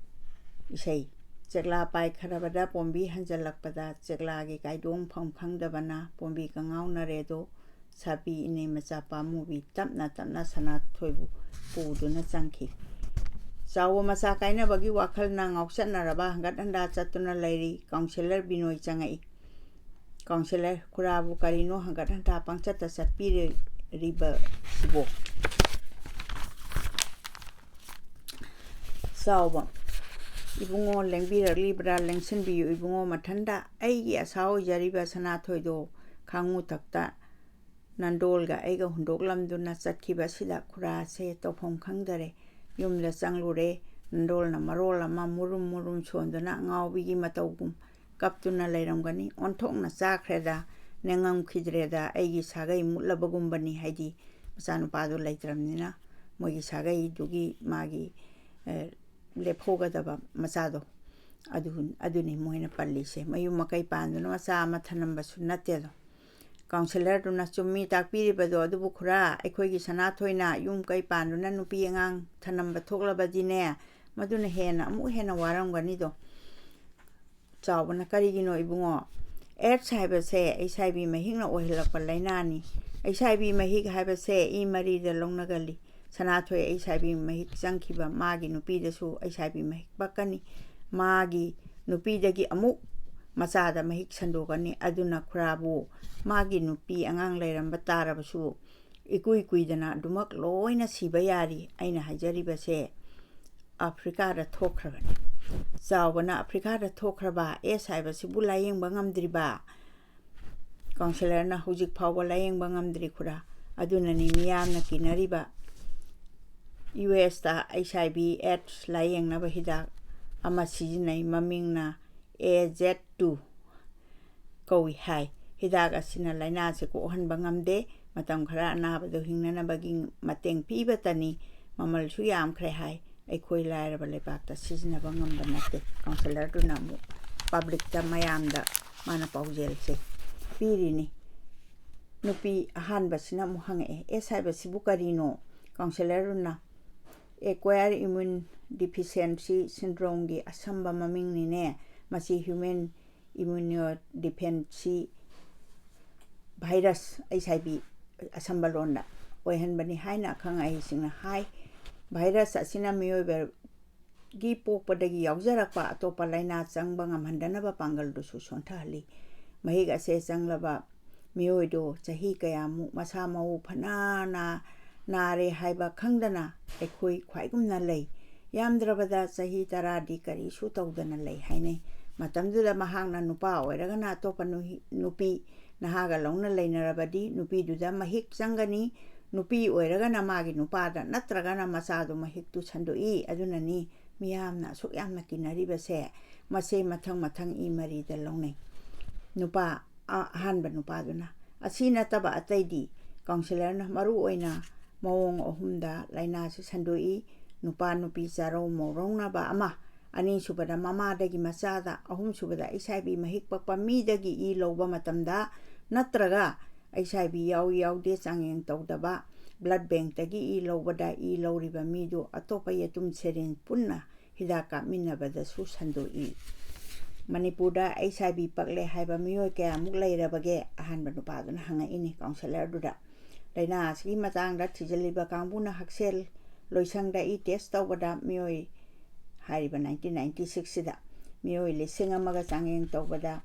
ꯏꯁꯩ꯫ ꯆꯦꯛꯂꯥ ꯄꯥꯏꯈ꯭ꯔꯕꯗ ꯄꯣꯝꯕꯤ ꯍꯟꯖꯜꯂꯛꯄꯗ, ꯆꯦꯛꯂꯥꯒꯤ ꯀꯥꯏꯗꯣꯡꯐꯝ ꯈꯪꯗꯕꯅ ꯄꯣꯝꯕꯤ ꯀꯉꯥꯎꯅꯔꯦꯗꯣ꯫ ꯁꯥꯕꯤ ꯏꯅꯦ ꯃꯆꯥ ꯄꯥꯝꯃꯨꯕꯤ ꯇꯞꯅ ꯇꯞꯅ ꯁꯅꯥꯊꯣꯏꯕꯨ ꯄꯨꯗꯨꯅ ꯆꯪꯈꯤ꯫ ꯆꯥꯎꯕ꯫ ꯃꯆꯥ ꯀꯥꯏꯅꯕꯒꯤ ꯋꯥꯈꯜꯅ ꯉꯥꯎꯆꯠꯅꯔꯕ ꯍꯪꯒꯠ ꯍꯟꯗꯥ ꯆꯠꯇꯨꯅ ꯂꯩꯔꯤ꯫ ꯀꯥꯎꯟꯁꯤꯂꯔ ꯕꯤꯅꯣꯏ ꯆꯪꯉꯛꯏ꯫ ꯀꯥꯎꯟꯁꯤꯂꯔ꯫ "ꯈꯨꯔꯥꯕꯨ ꯀꯔꯤꯅꯣ ꯍꯪꯒꯠ ꯍꯟꯗꯥ ꯄꯪꯆꯠꯇ ꯆꯠꯄꯤꯔꯤꯕꯁꯤꯕꯣ?" ꯆꯥꯎꯕ꯫ "ꯏꯕꯨꯡꯉꯣ ꯂꯦꯡꯕꯤꯔꯛꯂꯤꯕ꯭ꯔꯥ? ꯂꯦꯡꯁꯤꯟꯕꯤꯌꯨ ꯏꯕꯨꯡꯉꯣ ꯃꯊꯟꯗ꯫ ꯑꯩꯒꯤ ꯑꯁꯥ ꯑꯣꯏꯖꯔꯤꯕ ꯁꯅꯥꯊꯣꯏꯗꯣ ꯈꯥꯡꯉꯨꯊꯛꯇ ꯅꯟꯗꯣꯜꯒ ꯑꯩꯒ ꯍꯨꯟꯗꯣꯛꯂꯝꯗꯨꯅ ꯆꯠꯈꯤꯕꯁꯤꯗ ꯈꯨꯔꯥꯁꯦ ꯇꯧꯐꯝ ꯈꯪꯗꯔꯦ꯫ ꯌꯨꯝꯗ ꯆꯪꯂꯨꯔꯦ꯫ ꯅꯟꯗꯣꯜꯅ ꯃꯔꯣꯜ ꯑꯃ ꯃꯨꯔꯨꯝ ꯃꯨꯔꯨꯝ ꯁꯣꯟꯗꯨꯅ ꯑꯉꯥꯎꯕꯤꯒꯤ ꯃꯇꯧꯒꯨꯝ ꯀꯞꯇꯨꯅ ꯂꯩꯔꯝꯒꯅꯤ꯫ ꯑꯣꯟꯊꯣꯛꯅ ꯆꯥꯈ꯭ꯔꯦꯗ, ꯅꯤꯡꯉꯝꯈꯤꯗ꯭ꯔꯦꯗ, ꯑꯩꯒꯤ ꯁꯥꯒꯩ ꯃꯨꯠꯂꯕꯒꯨꯝꯕꯅꯤ", ꯍꯥꯏꯗꯤ ꯃꯆꯥꯅꯨꯄꯥꯗꯨ ꯂꯩꯇ꯭ꯔꯕꯅꯤꯅ ꯃꯣꯏꯒꯤ ꯁꯥꯒꯩꯗꯨꯒꯤ ꯃꯥꯒꯤ, ꯑꯦ, ꯂꯦꯞꯍꯧꯒꯗꯕ ꯃꯆꯥꯗꯣ, ꯑꯗꯨ, ꯑꯗꯨꯅꯤ ꯃꯣꯏꯅ ꯄꯜꯂꯤꯁꯦ꯫ ꯃꯌꯨꯝ ꯃꯀꯩ ꯄꯥꯟꯗꯨꯅ ꯃꯆꯥ ꯑꯃ ꯊꯅꯝꯕꯁꯨ ꯅꯠꯇꯦꯗꯣ꯫ ꯀꯥꯎꯟꯁꯤꯂꯔꯗꯨꯅ, "ꯆꯨꯝꯃꯤ ꯇꯥꯛꯄꯤꯔꯤꯕꯗꯣ, ꯑꯗꯨꯕꯨ ꯈꯨꯔꯥ, ꯑꯩꯈꯣꯏꯒꯤ ꯁꯅꯥꯊꯣꯏꯅ ꯌꯨꯝ ꯀꯩ ꯄꯥꯟꯗꯨꯅ ꯅꯨꯄꯤ ꯑꯉꯥꯡ ꯊꯅꯝꯕ ꯊꯣꯛꯂꯕꯗꯤꯅꯦ, ꯃꯗꯨꯅ ꯍꯦꯟꯅ ꯑꯃꯨꯛ ꯍꯦꯟꯅ ꯋꯥꯔꯝꯒꯅꯤꯗꯣ꯫ ꯆꯥꯎꯕꯅ ꯀꯔꯤꯒꯤꯅꯣ ꯏꯕꯨꯡꯉꯣ? AIDS ꯍꯥꯏꯕꯁꯦ HIV ꯃꯍꯤꯛꯅ ꯑꯣꯏꯍꯜꯂꯛꯄ ꯂꯥꯏꯅꯥꯅꯤ꯫ HIV ꯃꯍꯤꯛ ꯍꯥꯏꯕꯁꯦ ꯏ ꯃꯔꯤꯗ ꯂꯧꯅꯒꯜꯂꯤ꯫ ꯁꯅꯥꯊꯣꯏ HIV ꯃꯍꯤꯛ ꯆꯪꯈꯤꯕ ꯃꯥꯒꯤ ꯅꯨꯄꯤꯗꯁꯨ HIV ꯃꯍꯤꯛ ꯄꯛꯀꯅꯤ꯫ ꯃꯥꯒꯤ ꯅꯨꯄꯤꯗꯒꯤ ꯑꯃꯨꯛ ꯃꯆꯥꯗ ꯃꯍꯤꯛ ꯁꯟꯗꯣꯛꯀꯅꯤ꯫ ꯑꯗꯨꯅ ꯈꯨꯔꯥꯕꯨ ꯃꯥꯒꯤ ꯅꯨꯄꯤ ꯑꯉꯥꯡ ꯂꯩꯔꯝꯕ ꯇꯥꯔꯕꯁꯨ ꯏꯀꯨꯏ ꯀꯨꯏꯗꯅ ꯑꯗꯨꯃꯛ ꯂꯣꯏꯅ ꯁꯤꯕ ꯌꯥꯔꯤ꯫ ꯑꯩꯅ ꯍꯥꯏꯖꯔꯤꯕꯁꯦ ꯑꯐ꯭ꯔꯤꯀꯥꯗ ꯊꯣꯛꯈ꯭ꯔꯕꯅꯤ꯫ ꯆꯥꯎꯕꯅ ꯑꯐ꯭ꯔꯤꯀꯥꯗ ꯊꯣꯛꯈ꯭ꯔꯕ AIDS ꯍꯥꯏꯕꯁꯤꯕꯨ ꯂꯥꯌꯦꯡꯕ ꯉꯝꯗ꯭ꯔꯤꯕ ꯀꯥꯎꯟꯁꯤꯂꯔꯅ ꯍꯧꯖꯤꯛ ꯐꯥꯎꯕ ꯂꯥꯌꯦꯡꯕ ꯉꯝꯗ꯭ꯔꯤ ꯈꯨꯔꯥ꯫ ꯑꯗꯨꯅꯅꯤ ꯃꯤꯌꯥꯝꯅ ꯀꯤꯅꯔꯤꯕ꯫ US ꯇ HIV AIDS ꯂꯥꯌꯦꯡꯅꯕ ꯍꯤꯗꯥꯛ ꯑꯃ ꯁꯤꯖꯤꯟꯅꯩ꯫ ꯃꯃꯤꯡꯅ AZ two ꯀꯧꯏ ꯍꯥꯏ꯫ ꯍꯤꯗꯥꯛ ꯑꯁꯤꯅ ꯂꯥꯏꯅꯥꯁꯤ ꯀꯣꯛꯍꯟꯕ ꯉꯝꯗꯦ꯫ ꯃꯇꯝ ꯈꯔ ꯑꯅꯥꯕꯗꯨ ꯍꯤꯡꯅꯅꯕꯒꯤ ꯃꯇꯦꯡ ꯄꯤꯕꯇꯅꯤ꯫ ꯃꯃꯜꯁꯨ ꯌꯥꯝꯈ꯭ꯔꯦ ꯍꯥꯏ꯫ ꯑꯩꯈꯣꯏ ꯂꯥꯏꯔꯕ ꯂꯩꯕꯥꯛꯇ ꯁꯤꯖꯤꯟꯅꯕ ꯉꯝꯕ ꯅꯠꯇꯦ꯫ ꯀꯥꯎꯟꯁꯤꯂꯔꯗꯨꯅ ꯑꯃꯨꯛ ꯄꯕ꯭ꯂꯤꯛꯇ, ꯃꯌꯥꯝꯗ ꯃꯥꯅ ꯄꯥꯎꯖꯦꯜꯁꯦ ꯄꯤꯔꯤꯅꯤ꯫ ꯅꯨꯄꯤ ꯑꯍꯥꯟꯕꯁꯤꯅ ꯑꯃꯨꯛ ꯍꯪꯉꯛꯑꯦ, "AIDS ꯍꯥꯏꯕꯁꯤꯕꯨ ꯀꯔꯤꯅꯣ?" ꯀꯥꯎꯟꯁꯤꯂꯔꯗꯨꯅ, "Acquired Immune Deficiency Syndrome ꯒꯤ ꯑꯁꯝꯕ ꯃꯃꯤꯡꯅꯤꯅꯦ꯫ ꯃꯁꯤ Human Immunodeficiency Virus, HIV ꯑꯁꯝꯕ ꯂꯣꯟꯗ, ꯑꯣꯏꯍꯟꯕꯅꯤ" ꯍꯥꯏꯅ ꯑꯈꯪ ꯑꯍꯩꯁꯤꯡꯅ ꯍꯥꯏ꯫ ꯚꯥꯏꯔꯁ ꯑꯁꯤꯅ ꯃꯤꯑꯣꯏꯕꯒꯤ ꯄꯣꯛꯄꯗꯒꯤ ꯌꯥꯎꯖꯔꯛꯄ ꯑꯇꯣꯞꯄ ꯂꯥꯏꯅꯥ ꯆꯪꯕ ꯉꯝꯍꯟꯗꯅꯕ ꯄꯥꯡꯒꯜꯗꯨꯁꯨ ꯁꯣꯟꯊꯍꯜꯂꯤ꯫ ꯃꯍꯤꯛ ꯑꯁꯦ ꯆꯪꯂꯕ ꯃꯤꯑꯣꯏꯗꯣ ꯆꯍꯤ ꯀꯌꯥꯃꯨꯛ ꯃꯁꯥ ꯃꯎ ꯐꯅ ꯅꯥ-, ꯅꯥꯔꯦ ꯍꯥꯏꯕ ꯈꯪꯗꯅ ꯑꯩꯈꯣꯏ ꯈ꯭ꯋꯥꯏꯒꯨꯝꯅ ꯂꯩ꯫ ꯌꯥꯝꯗ꯭ꯔꯕꯗ ꯆꯍꯤ ꯇꯔꯥꯗꯤ ꯀꯔꯤꯁꯨ ꯇꯧꯗꯅ ꯂꯩ ꯍꯥꯏꯅꯩ꯫ ꯃꯇꯝꯗꯨꯗ ꯃꯍꯥꯛꯅ ꯅꯨꯄꯥ ꯑꯣꯏꯔꯒꯅ ꯑꯇꯣꯞꯄ ꯅꯨꯍꯤ-, ꯅꯨꯄꯤ ꯅꯍꯥꯒ ꯂꯧꯅ ꯂꯩꯅꯔꯕꯗꯤ ꯅꯨꯄꯤꯗꯨꯗ ꯃꯍꯤꯛ ꯆꯪꯒꯅꯤ꯫ ꯅꯨꯄꯤ ꯑꯣꯏꯔꯒꯅ ꯃꯥꯒꯤ ꯅꯨꯄꯥꯗ ꯅꯠꯇ꯭ꯔꯒꯅ ꯃꯆꯥꯗꯨ ꯃꯍꯤꯛꯇꯨ ꯁꯟꯗꯣꯛꯏ꯫ ꯑꯗꯨꯅꯅꯤ ꯃꯤꯌꯥꯝꯅ ꯑꯁꯨꯛ ꯌꯥꯝꯅ ꯀꯤꯅꯔꯤꯕꯁꯦ꯫ ꯃꯁꯦ ꯃꯊꯪ ꯃꯊꯪ ꯏ ꯃꯔꯤꯗ ꯂꯧꯅꯩ꯫ ꯅꯨꯄꯥ, ꯑ-, ꯑꯍꯥꯟꯕ ꯅꯨꯄꯥꯗꯨꯅ꯫ ꯑꯁꯤ ꯅꯠꯇꯕ ꯑꯇꯩꯗꯤ ꯀꯥꯎꯟꯁꯤꯂꯔꯅ ꯃꯔꯨ ꯑꯣꯏꯅ ꯃꯑꯣꯡ ꯑꯍꯨꯝꯗ ꯂꯥꯏꯅꯥꯁꯤ ꯁꯟꯗꯣꯛꯏ꯫ ꯅꯨꯄꯥ ꯅꯨꯄꯤ ꯆꯥꯔꯧ ꯃꯧꯔꯧꯅꯕ ꯑꯃ, ꯑꯅꯤꯁꯨꯕꯗ ꯃꯃꯥꯗꯒꯤ ꯃꯆꯥꯗ, ꯑꯍꯨꯝꯁꯨꯕꯗ HIV ꯃꯍꯤꯛ ꯄꯛꯄ ꯃꯤꯗꯒꯤ ꯏ ꯂꯧꯕ ꯃꯇꯝꯗ ꯅꯠꯇ꯭ꯔꯒ HIV ꯌꯥꯎꯏ ꯌꯥꯎꯗꯦ ꯆꯥꯡꯌꯦꯡ ꯇꯧꯗꯕ, blood bank ꯇꯒꯤ ꯏ ꯂꯧꯕꯗ ꯏ ꯂꯧꯔꯤꯕ ꯃꯤꯗꯨ ꯑꯇꯣꯞꯄ ꯌꯦꯇꯨꯝ ꯁꯦꯔꯤꯟ ꯄꯨꯟꯅ ꯍꯤꯗꯥꯛ ꯀꯥꯞꯃꯤꯟꯅꯕꯗꯁꯨ ꯁꯟꯗꯣꯛꯏ꯫ ꯃꯅꯤꯄꯨꯔꯗ ꯑꯩꯆ ꯑꯥꯏ ꯚꯤ ꯄꯛꯂꯦ ꯍꯥꯏꯕ ꯃꯤꯑꯣꯏ ꯀꯌꯥꯃꯨꯛ ꯂꯩꯔꯕꯒꯦ? ꯑꯍꯥꯟꯕ ꯅꯨꯄꯥꯗꯨꯅ ꯍꯪꯉꯛꯏꯅꯤ ꯀꯥꯎꯟꯁꯦꯂꯔꯗꯨꯗ꯫ ꯂꯥꯏꯅꯥ ꯑꯁꯤꯒꯤ ꯃꯇꯥꯡꯗ ꯊꯤꯖꯤꯜꯂꯤꯕ ꯀꯥꯡꯕꯨꯅ ꯍꯛꯁꯦꯜ ꯂꯣꯏꯁꯪꯗ ꯏ ꯇꯦꯁ ꯇꯧꯕꯗ ꯃꯤꯑꯣꯏ ꯍꯥꯏꯔꯤꯕ ꯅꯥꯏꯟꯇꯤꯟ ꯅꯥꯏꯟꯇꯤ ꯁꯤꯛꯁꯁꯤꯗ ꯃꯤꯑꯣꯏ ꯂꯤꯁꯤꯡ ꯑꯃꯒ ꯆꯥꯡꯌꯦꯡ ꯇꯧꯕꯗ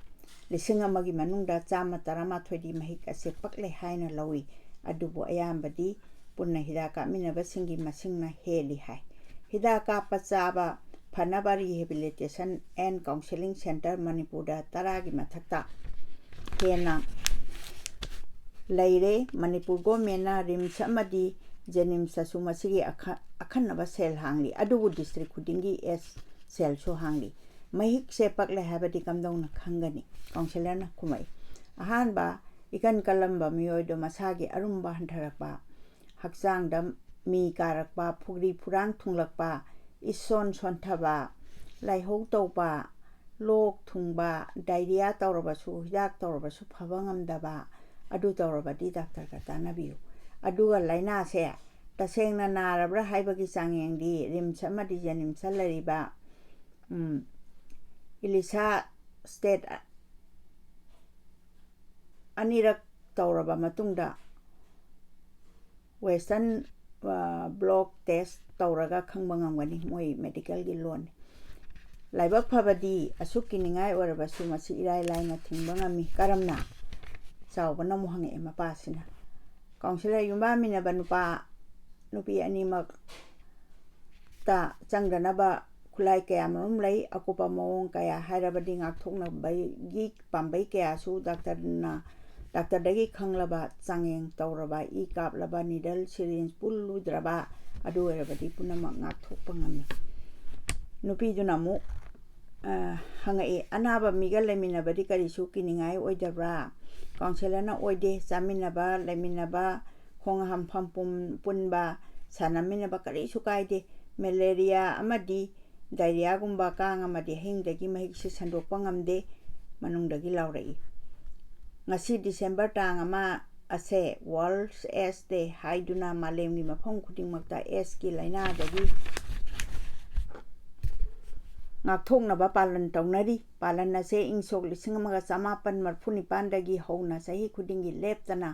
ꯂꯤꯁꯤꯡ ꯑꯃꯒꯤ ꯃꯅꯨꯡꯗ ꯆꯥꯝꯃ ꯇꯔꯥꯃꯥꯊꯣꯏꯗꯤ ꯃꯍꯤꯛ ꯑꯁꯤ ꯄꯛꯂꯦ ꯍꯥꯏꯅ ꯂꯧꯏ꯫ ꯑꯗꯨꯕꯨ ꯑꯌꯥꯝꯕꯗꯤ ꯄꯨꯟꯅ ꯍꯤꯗꯥꯛ ꯀꯥꯞꯃꯤꯟꯅꯕꯁꯤꯡꯒꯤ ꯃꯁꯤꯡꯅ ꯍꯦꯜꯂꯤ ꯍꯥꯏ꯫ ꯍꯤꯗꯥꯛ ꯀꯥꯞꯄ ꯆꯥꯕ ꯐꯅꯕ rehabilitation and counselling centre ꯃꯅꯤꯄꯨꯔꯗ ꯇꯔꯥꯒꯤ ꯃꯊꯛꯇ ꯍꯦꯟꯅ ꯂꯩꯔꯦ꯫ ꯃꯅꯤꯄꯨꯔ ꯒꯣꯔꯃꯦꯟꯅ ꯔꯤꯝꯁ ꯑꯃꯗꯤ ꯖꯦꯅꯤꯝꯁꯇꯁꯨ ꯃꯁꯤꯒꯤ ꯑꯈ-, ꯑꯈꯟꯅꯕ ꯁꯦꯜ ꯍꯥꯡꯂꯤ, ꯑꯗꯨꯕꯨ ꯗꯤꯁꯇ꯭ꯔꯤꯛ ꯈꯨꯗꯤꯡꯒꯤ ꯑꯦꯁ ꯁꯦꯜꯁꯨ ꯍꯥꯡꯂꯤ꯫ ꯃꯍꯤꯛꯁꯦ ꯄꯛꯂꯦ ꯍꯥꯏꯕꯗꯤ ꯀꯝꯗꯧꯅ ꯈꯪꯒꯅꯤ? ꯀꯥꯎꯟꯁꯦꯂꯔꯅ ꯈꯨꯝꯃꯛꯏ꯫ ꯑꯍꯥꯟꯕ, ꯏꯀꯟ ꯀꯜꯂꯝꯕ ꯃꯤꯑꯣꯏꯗꯣ ꯃꯁꯥꯒꯤ ꯑꯔꯨꯝꯕ ꯍꯟꯊꯔꯛꯄ, ꯍꯛꯆꯥꯡꯗ ꯃꯤ ꯀꯥꯔꯛꯄ, ꯐꯨꯒ꯭ꯔꯤ ꯐꯨꯔꯥꯡ ꯊꯨꯡꯂꯛꯄ, ꯏꯁꯣꯟ ꯁꯣꯟꯊꯕ, ꯂꯥꯏꯍꯧ ꯇꯧꯕ, ꯂꯣꯛ ꯊꯨꯡꯕ, ꯗꯥꯏꯔꯤꯌꯥ ꯇꯧꯔꯕꯁꯨ, ꯍꯤꯗꯥꯛ ꯇꯧꯔꯕꯁꯨ ꯐꯕ ꯉꯝꯗꯕ, ꯑꯗꯨ ꯇꯧꯔꯕꯗꯤ ꯗꯥꯛꯇꯔꯒ ꯇꯥꯟꯅꯕꯤꯌꯨ꯫ ꯑꯗꯨꯒ ꯂꯥꯏꯅꯥꯁꯦ ꯇꯁꯦꯡꯅ ꯅꯥꯔꯕ꯭ꯔꯥ ꯍꯥꯏꯕꯒꯤ ꯆꯥꯡꯌꯦꯡꯗꯤ ꯔꯤꯝꯁ ꯑꯃꯗꯤ ꯖꯦꯅꯤꯝꯁꯇ ꯂꯩꯔꯤꯕ, ꯎꯝ, ꯏꯂꯤꯁꯥ ꯁ꯭ꯇꯦꯠ ꯑꯅꯤꯔꯛ ꯇꯧꯔꯕ ꯃꯇꯨꯡꯗ ꯋꯦꯁꯇꯔꯟ, ꯑ, ꯕ꯭ꯂꯣꯠ ꯇꯦꯁ ꯇꯧꯔꯒ ꯈꯪꯕ ꯉꯝꯒꯅꯤ, ꯃꯣꯏ ꯃꯦꯗꯤꯀꯦꯜꯒꯤ ꯂꯣꯟꯅꯤ꯫ ꯂꯥꯏꯕꯛ ꯐꯕꯗꯤ ꯑꯁꯨꯛ ꯀꯤꯅꯤꯡꯉꯥꯏ ꯑꯣꯏꯔꯕꯁꯨ ꯃꯁꯤ ꯏꯔꯥꯏ ꯂꯥꯏꯅ ꯊꯤꯡꯕ ꯉꯝꯃꯤ꯫ ꯀꯔꯝꯅ? ꯆꯥꯎꯕꯅ ꯑꯃꯨꯛ ꯍꯪꯉꯛꯑꯦ ꯃꯄꯥꯁꯤꯅ꯫ ꯀꯥꯎꯟꯁꯤꯂꯔ ꯌꯨꯝꯕꯥꯟꯃꯤꯟꯅꯕ ꯅꯨꯄꯥ ꯅꯨꯄꯤ ꯑꯅꯤꯃꯛ ꯇ ꯆꯪꯗꯅꯕ ꯈꯨꯠꯂꯥꯏ ꯀꯌꯥꯃꯔꯨꯝ ꯂꯩ꯫ ꯑꯀꯨꯞꯄ ꯃꯑꯣꯡ ꯀꯌꯥ ꯍꯥꯏꯔꯕꯗꯤ ꯉꯥꯛꯊꯣꯛꯅꯕꯒꯤ ꯄꯥꯝꯕꯩ ꯀꯌꯥꯁꯨ ꯗꯥꯛꯇꯔꯅ, ꯗꯥꯛꯇꯔꯗꯒꯤ ꯈꯪꯂꯕ, ꯆꯥꯡꯌꯦꯡ ꯇꯧꯔꯕ, ꯏ ꯀꯥꯞꯂꯕ, ꯅꯤꯗꯜ, ꯁꯤꯔꯤꯟꯖ ꯄꯨꯜꯂꯨꯗ꯭ꯔꯕ, ꯑꯗꯨ ꯑꯣꯏꯔꯕꯗꯤ ꯄꯨꯝꯅꯃꯛ ꯉꯥꯛꯊꯣꯛꯄ ꯉꯝꯃꯤ꯫ ꯅꯨꯄꯤꯗꯨꯅ ꯑꯃꯨꯛ, ꯑ, ꯍꯪꯉꯛꯏ, "ꯑꯅꯥꯕ ꯃꯤꯒ ꯂꯩꯃꯤꯟꯅꯕꯗꯤ ꯀꯔꯤꯁꯨ ꯀꯤꯅꯤꯡꯉꯥꯏ ꯑꯣꯏꯗꯕ꯭ꯔꯥ?" ꯀꯥꯎꯟꯁꯦꯂꯔꯅ, "ꯑꯣꯏꯗꯦ, ꯆꯥꯃꯤꯟꯅꯕ, ꯂꯩꯃꯤꯟꯅꯕ, ꯈꯣꯡ ꯍꯥꯝꯐꯝ ꯄꯨꯝ-, ꯄꯨꯟꯕ, ꯁꯥꯟꯅꯃꯤꯟꯅꯕ ꯀꯔꯤꯁꯨ ꯀꯥꯏꯗꯦ꯫ ꯃꯦꯂꯦꯔꯤꯌꯥ ꯑꯃꯗꯤ ꯗꯥꯏꯔꯤꯌꯥꯒꯨꯝꯕ ꯀꯥꯡ ꯑꯃꯗꯤ ꯍꯌꯤꯡꯗꯒꯤ ꯃꯍꯤꯛꯁꯤ ꯁꯟꯗꯣꯛꯄ ꯉꯝꯗꯦ", ꯃꯅꯨꯡꯗꯒꯤ ꯂꯥꯎꯔꯛꯏ꯫ ꯉꯁꯤ ꯗꯤꯁꯦꯝꯕꯔ ꯇꯥꯡ ꯑꯃ ꯑꯁꯦ World AIDS Day ꯍꯥꯏꯗꯨꯅ ꯃꯥꯂꯦꯝꯒꯤ ꯃꯐꯝ ꯈꯨꯗꯤꯡꯃꯛꯇ ꯑꯦꯁꯀꯤ ꯂꯥꯏꯅꯥꯗꯒꯤ ꯉꯥꯛꯊꯣꯛꯅꯕ ꯄꯥꯂꯟ ꯇꯧꯅꯔꯤ꯫ ꯄꯥꯂꯟ ꯑꯁꯦ ꯏꯪ ꯁꯣꯛ ꯂꯤꯁꯤꯡ ꯑꯃꯒ ꯆꯃꯥꯄꯟ ꯃꯔꯐꯨ ꯅꯤꯄꯥꯟꯗꯒꯤ ꯍꯧꯅ ꯆꯍꯤ ꯈꯨꯗꯤꯡꯒꯤ ꯂꯦꯞꯇꯅ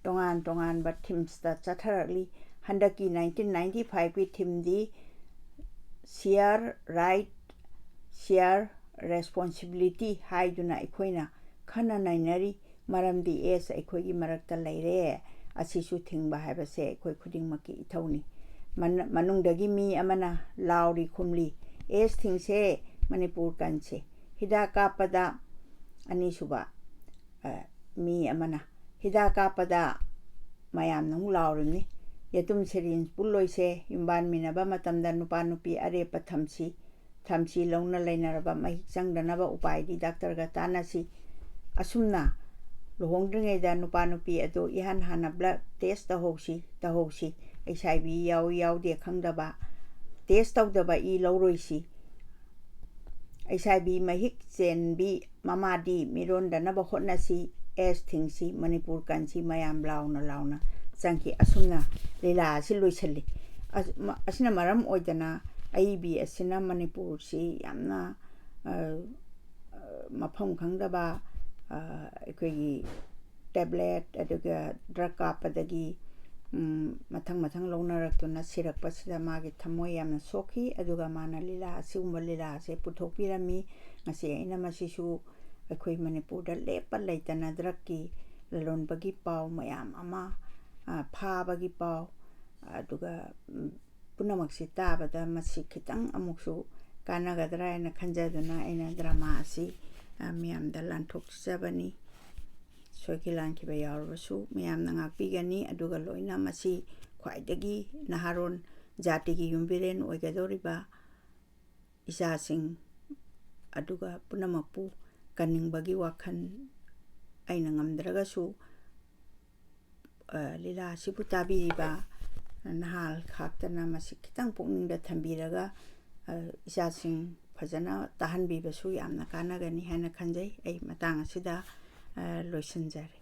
ꯇꯣꯉꯥꯟ ꯇꯣꯉꯥꯟꯕ themes ꯇ ꯆꯠꯊꯔꯛꯂꯤ꯫ ꯍꯟꯗꯛꯀꯤ nineteen ninety five ꯀꯤ theme ꯗꯤ Share Right, Share Responsibility ꯍꯥꯏꯗꯨꯅ ꯑꯩꯈꯣꯏꯅ ꯈꯟꯅ ꯅꯩꯅꯔꯤ꯫ ꯃꯔꯝꯗꯤ AIDS ꯑꯩꯈꯣꯏꯒꯤ ꯃꯔꯛꯇ ꯂꯩꯔꯦ꯫ ꯑꯁꯤꯁꯨ ꯊꯤꯡꯕ ꯍꯥꯏꯕꯁꯦ ꯑꯩꯈꯣꯏ ꯈꯨꯗꯤꯡꯃꯛꯀꯤ ꯏꯊꯧꯅꯤ꯫ ꯃꯅ-, ꯃꯅꯨꯡꯗꯒꯤ ꯃꯤ ꯑꯃꯅ ꯂꯥꯎꯔꯤ ꯈꯨꯝꯂꯤ, "AIDS ꯊꯤꯡꯁꯦ, ꯃꯅꯤꯄꯨꯔ ꯀꯟꯁꯦ"꯫ ꯍꯤꯗꯥꯛ ꯀꯥꯞꯄꯗ, ꯑꯅꯤꯁꯨꯕ, ꯑ, ꯃꯤ ꯑꯃꯅ ꯍꯤꯗꯥꯛ ꯀꯥꯞꯄꯗ ꯃꯌꯥꯝꯅ ꯑꯃꯨꯛ ꯂꯥꯎꯔꯤꯕꯅꯤ, "ꯌꯦꯇꯨꯝ syringe ꯄꯨꯜꯂꯣꯏꯁꯦ, ꯌꯨꯝꯕꯥꯟꯃꯤꯟꯅꯕ ꯃꯇꯝꯗ ꯅꯨꯄꯥ ꯅꯨꯄꯤ ꯑꯔꯦꯞꯄ ꯊꯝꯁꯤ, ꯊꯝꯁꯤ, ꯂꯧꯅ ꯂꯩꯅꯔꯕ ꯃꯍꯤꯛ ꯆꯪꯗꯅꯕ ꯎꯄꯥꯏꯗꯤ ꯗꯥꯛꯇꯔꯒ ꯇꯥꯟꯅꯁꯤ"꯫ ꯑꯁꯨꯝꯅ ꯂꯨꯍꯣꯡꯗ꯭ꯔꯤꯉꯩꯗ ꯅꯨꯄꯥ ꯅꯨꯄꯤ ꯑꯗꯨ ꯏꯍꯥꯟ ꯍꯥꯟꯅ blood test ꯇꯧꯍꯧꯁꯤ, ꯇꯧꯍꯧꯁꯤ꯫ HIV ꯌꯥꯎꯏ ꯌꯥꯎꯗꯦ ꯈꯪꯗꯕ, test ꯇꯧꯗꯕ ꯏ ꯂꯧꯔꯣꯏꯁꯤ꯫ HIV ꯃꯍꯤꯛ ꯆꯦꯟꯕꯤ ꯃꯃꯥꯗꯤ ꯃꯤꯔꯣꯟꯗꯅꯕ ꯍꯣꯠꯅꯁꯤ, AIDS ꯊꯤꯡꯁꯤ, ꯃꯅꯤꯄꯨꯔ ꯀꯟꯁꯤ, ꯃꯌꯥꯝ ꯂꯥꯎꯅ ꯂꯥꯎꯅ ꯆꯪꯈꯤ꯫ ꯑꯁꯨꯝꯅ ꯂꯤꯂꯥ ꯑꯁꯤ ꯂꯣꯏꯁꯤꯜꯂꯤ꯫ ꯑꯁ-, ꯃ-, ꯑꯁꯤꯅ ꯃꯔꯝ ꯑꯣꯏꯗꯅ ꯑꯏꯕꯤ ꯑꯁꯤꯅ ꯃꯅꯤꯄꯨꯔꯁꯤ ꯌꯥꯝꯅ, ꯑ, ꯑ, ꯃꯐꯝ ꯈꯪꯗꯕ, ꯑ, ꯑꯩꯈꯣꯏꯒꯤ tablet ꯑꯗꯨꯒ drug ꯀꯥꯞꯄꯗꯒꯤ, ꯎꯝ, ꯃꯊꯪ ꯃꯊꯪ ꯂꯧꯅꯔꯛꯇꯨꯅ ꯁꯤꯔꯛꯄꯁꯤꯗ ꯃꯥꯒꯤ ꯊꯃꯣꯏ ꯌꯥꯝꯅ ꯁꯣꯛꯈꯤ꯫ ꯑꯗꯨꯒ ꯃꯥꯅ ꯂꯤꯂꯥ, ꯑꯁꯤꯒꯨꯝꯕ ꯂꯤꯂꯥ ꯑꯁꯦ ꯄꯨꯊꯣꯛꯄꯤꯔꯝꯃꯤ꯫ ꯉꯁꯤ ꯑꯩꯅ ꯃꯁꯤꯁꯨ ꯑꯩꯈꯣꯏ ꯃꯅꯤꯄꯨꯔꯗ ꯂꯦꯞꯄ ꯂꯩꯇꯅ drug ꯀꯤ ꯂꯂꯣꯟꯕꯒꯤ ꯄꯥꯎ ꯃꯌꯥꯝ ꯑꯃ, ꯑ, ꯐꯥꯕꯒꯤ ꯄꯥꯎ, ꯑꯗꯨꯒ, ꯎꯝ, ꯄꯨꯝꯅꯃꯛꯁꯤ ꯇꯥꯕꯗ ꯃꯁꯤ ꯈꯤꯇꯪ ꯑꯃꯨꯛꯁꯨ ꯀꯥꯟꯅꯒꯗ꯭ꯔꯥ ꯍꯥꯏꯅ ꯈꯟꯖꯗꯨꯅ ꯑꯩꯅ drama ꯑꯁꯤ, ꯑ, ꯃꯤꯌꯥꯝꯗ ꯂꯥꯟꯊꯣꯛꯆꯕꯅꯤ꯫ ꯁꯣꯏꯈꯤ ꯂꯥꯟꯈꯤꯕ ꯌꯥꯎꯔꯕꯁꯨ ꯃꯌꯥꯝꯅ ꯉꯥꯛꯄꯤꯒꯅꯤ꯫ ꯑꯗꯨꯒ ꯂꯣꯏꯅ ꯃꯁꯤ ꯈ꯭ꯋꯥꯏꯗꯒꯤ ꯅꯍꯥꯔꯣꯟ ꯖꯥꯇꯤꯒꯤ ꯌꯨꯝꯕꯤꯔꯦꯟ ꯑꯣꯏꯒꯗꯧꯔꯤꯕ ꯏꯆꯥꯁꯤꯡ ꯑꯗꯨꯒ ꯄꯨꯝꯅꯃꯛꯄꯨ ꯀꯟꯅꯤꯡꯕꯒꯤ ꯋꯥꯈꯜ ꯑꯩꯅ ꯉꯝꯗ꯭ꯔꯒꯁꯨ, ꯑ, ꯂꯤꯂꯥ ꯑꯁꯤꯕꯨ ꯇꯥꯕꯤꯔꯤꯕ ꯅꯍꯥ ꯈꯥꯛꯇꯅ ꯃꯁꯤ ꯈꯤꯇꯪ ꯄꯨꯛꯅꯤꯡꯗ ꯊꯝꯕꯤꯔꯒ, ꯑ, ꯏꯆꯥꯁꯤꯡ ꯐꯖꯅ ꯇꯥꯍꯟꯕꯤꯕꯁꯨ ꯌꯥꯝꯅ ꯀꯥꯟꯅꯒꯅꯤ ꯍꯥꯏꯅ ꯈꯟꯖꯩ꯫ ꯑꯩ ꯃꯇꯥꯡ ꯑꯁꯤꯗ, ꯑ, ꯂꯣꯏꯁꯤꯟꯖꯔꯦ꯫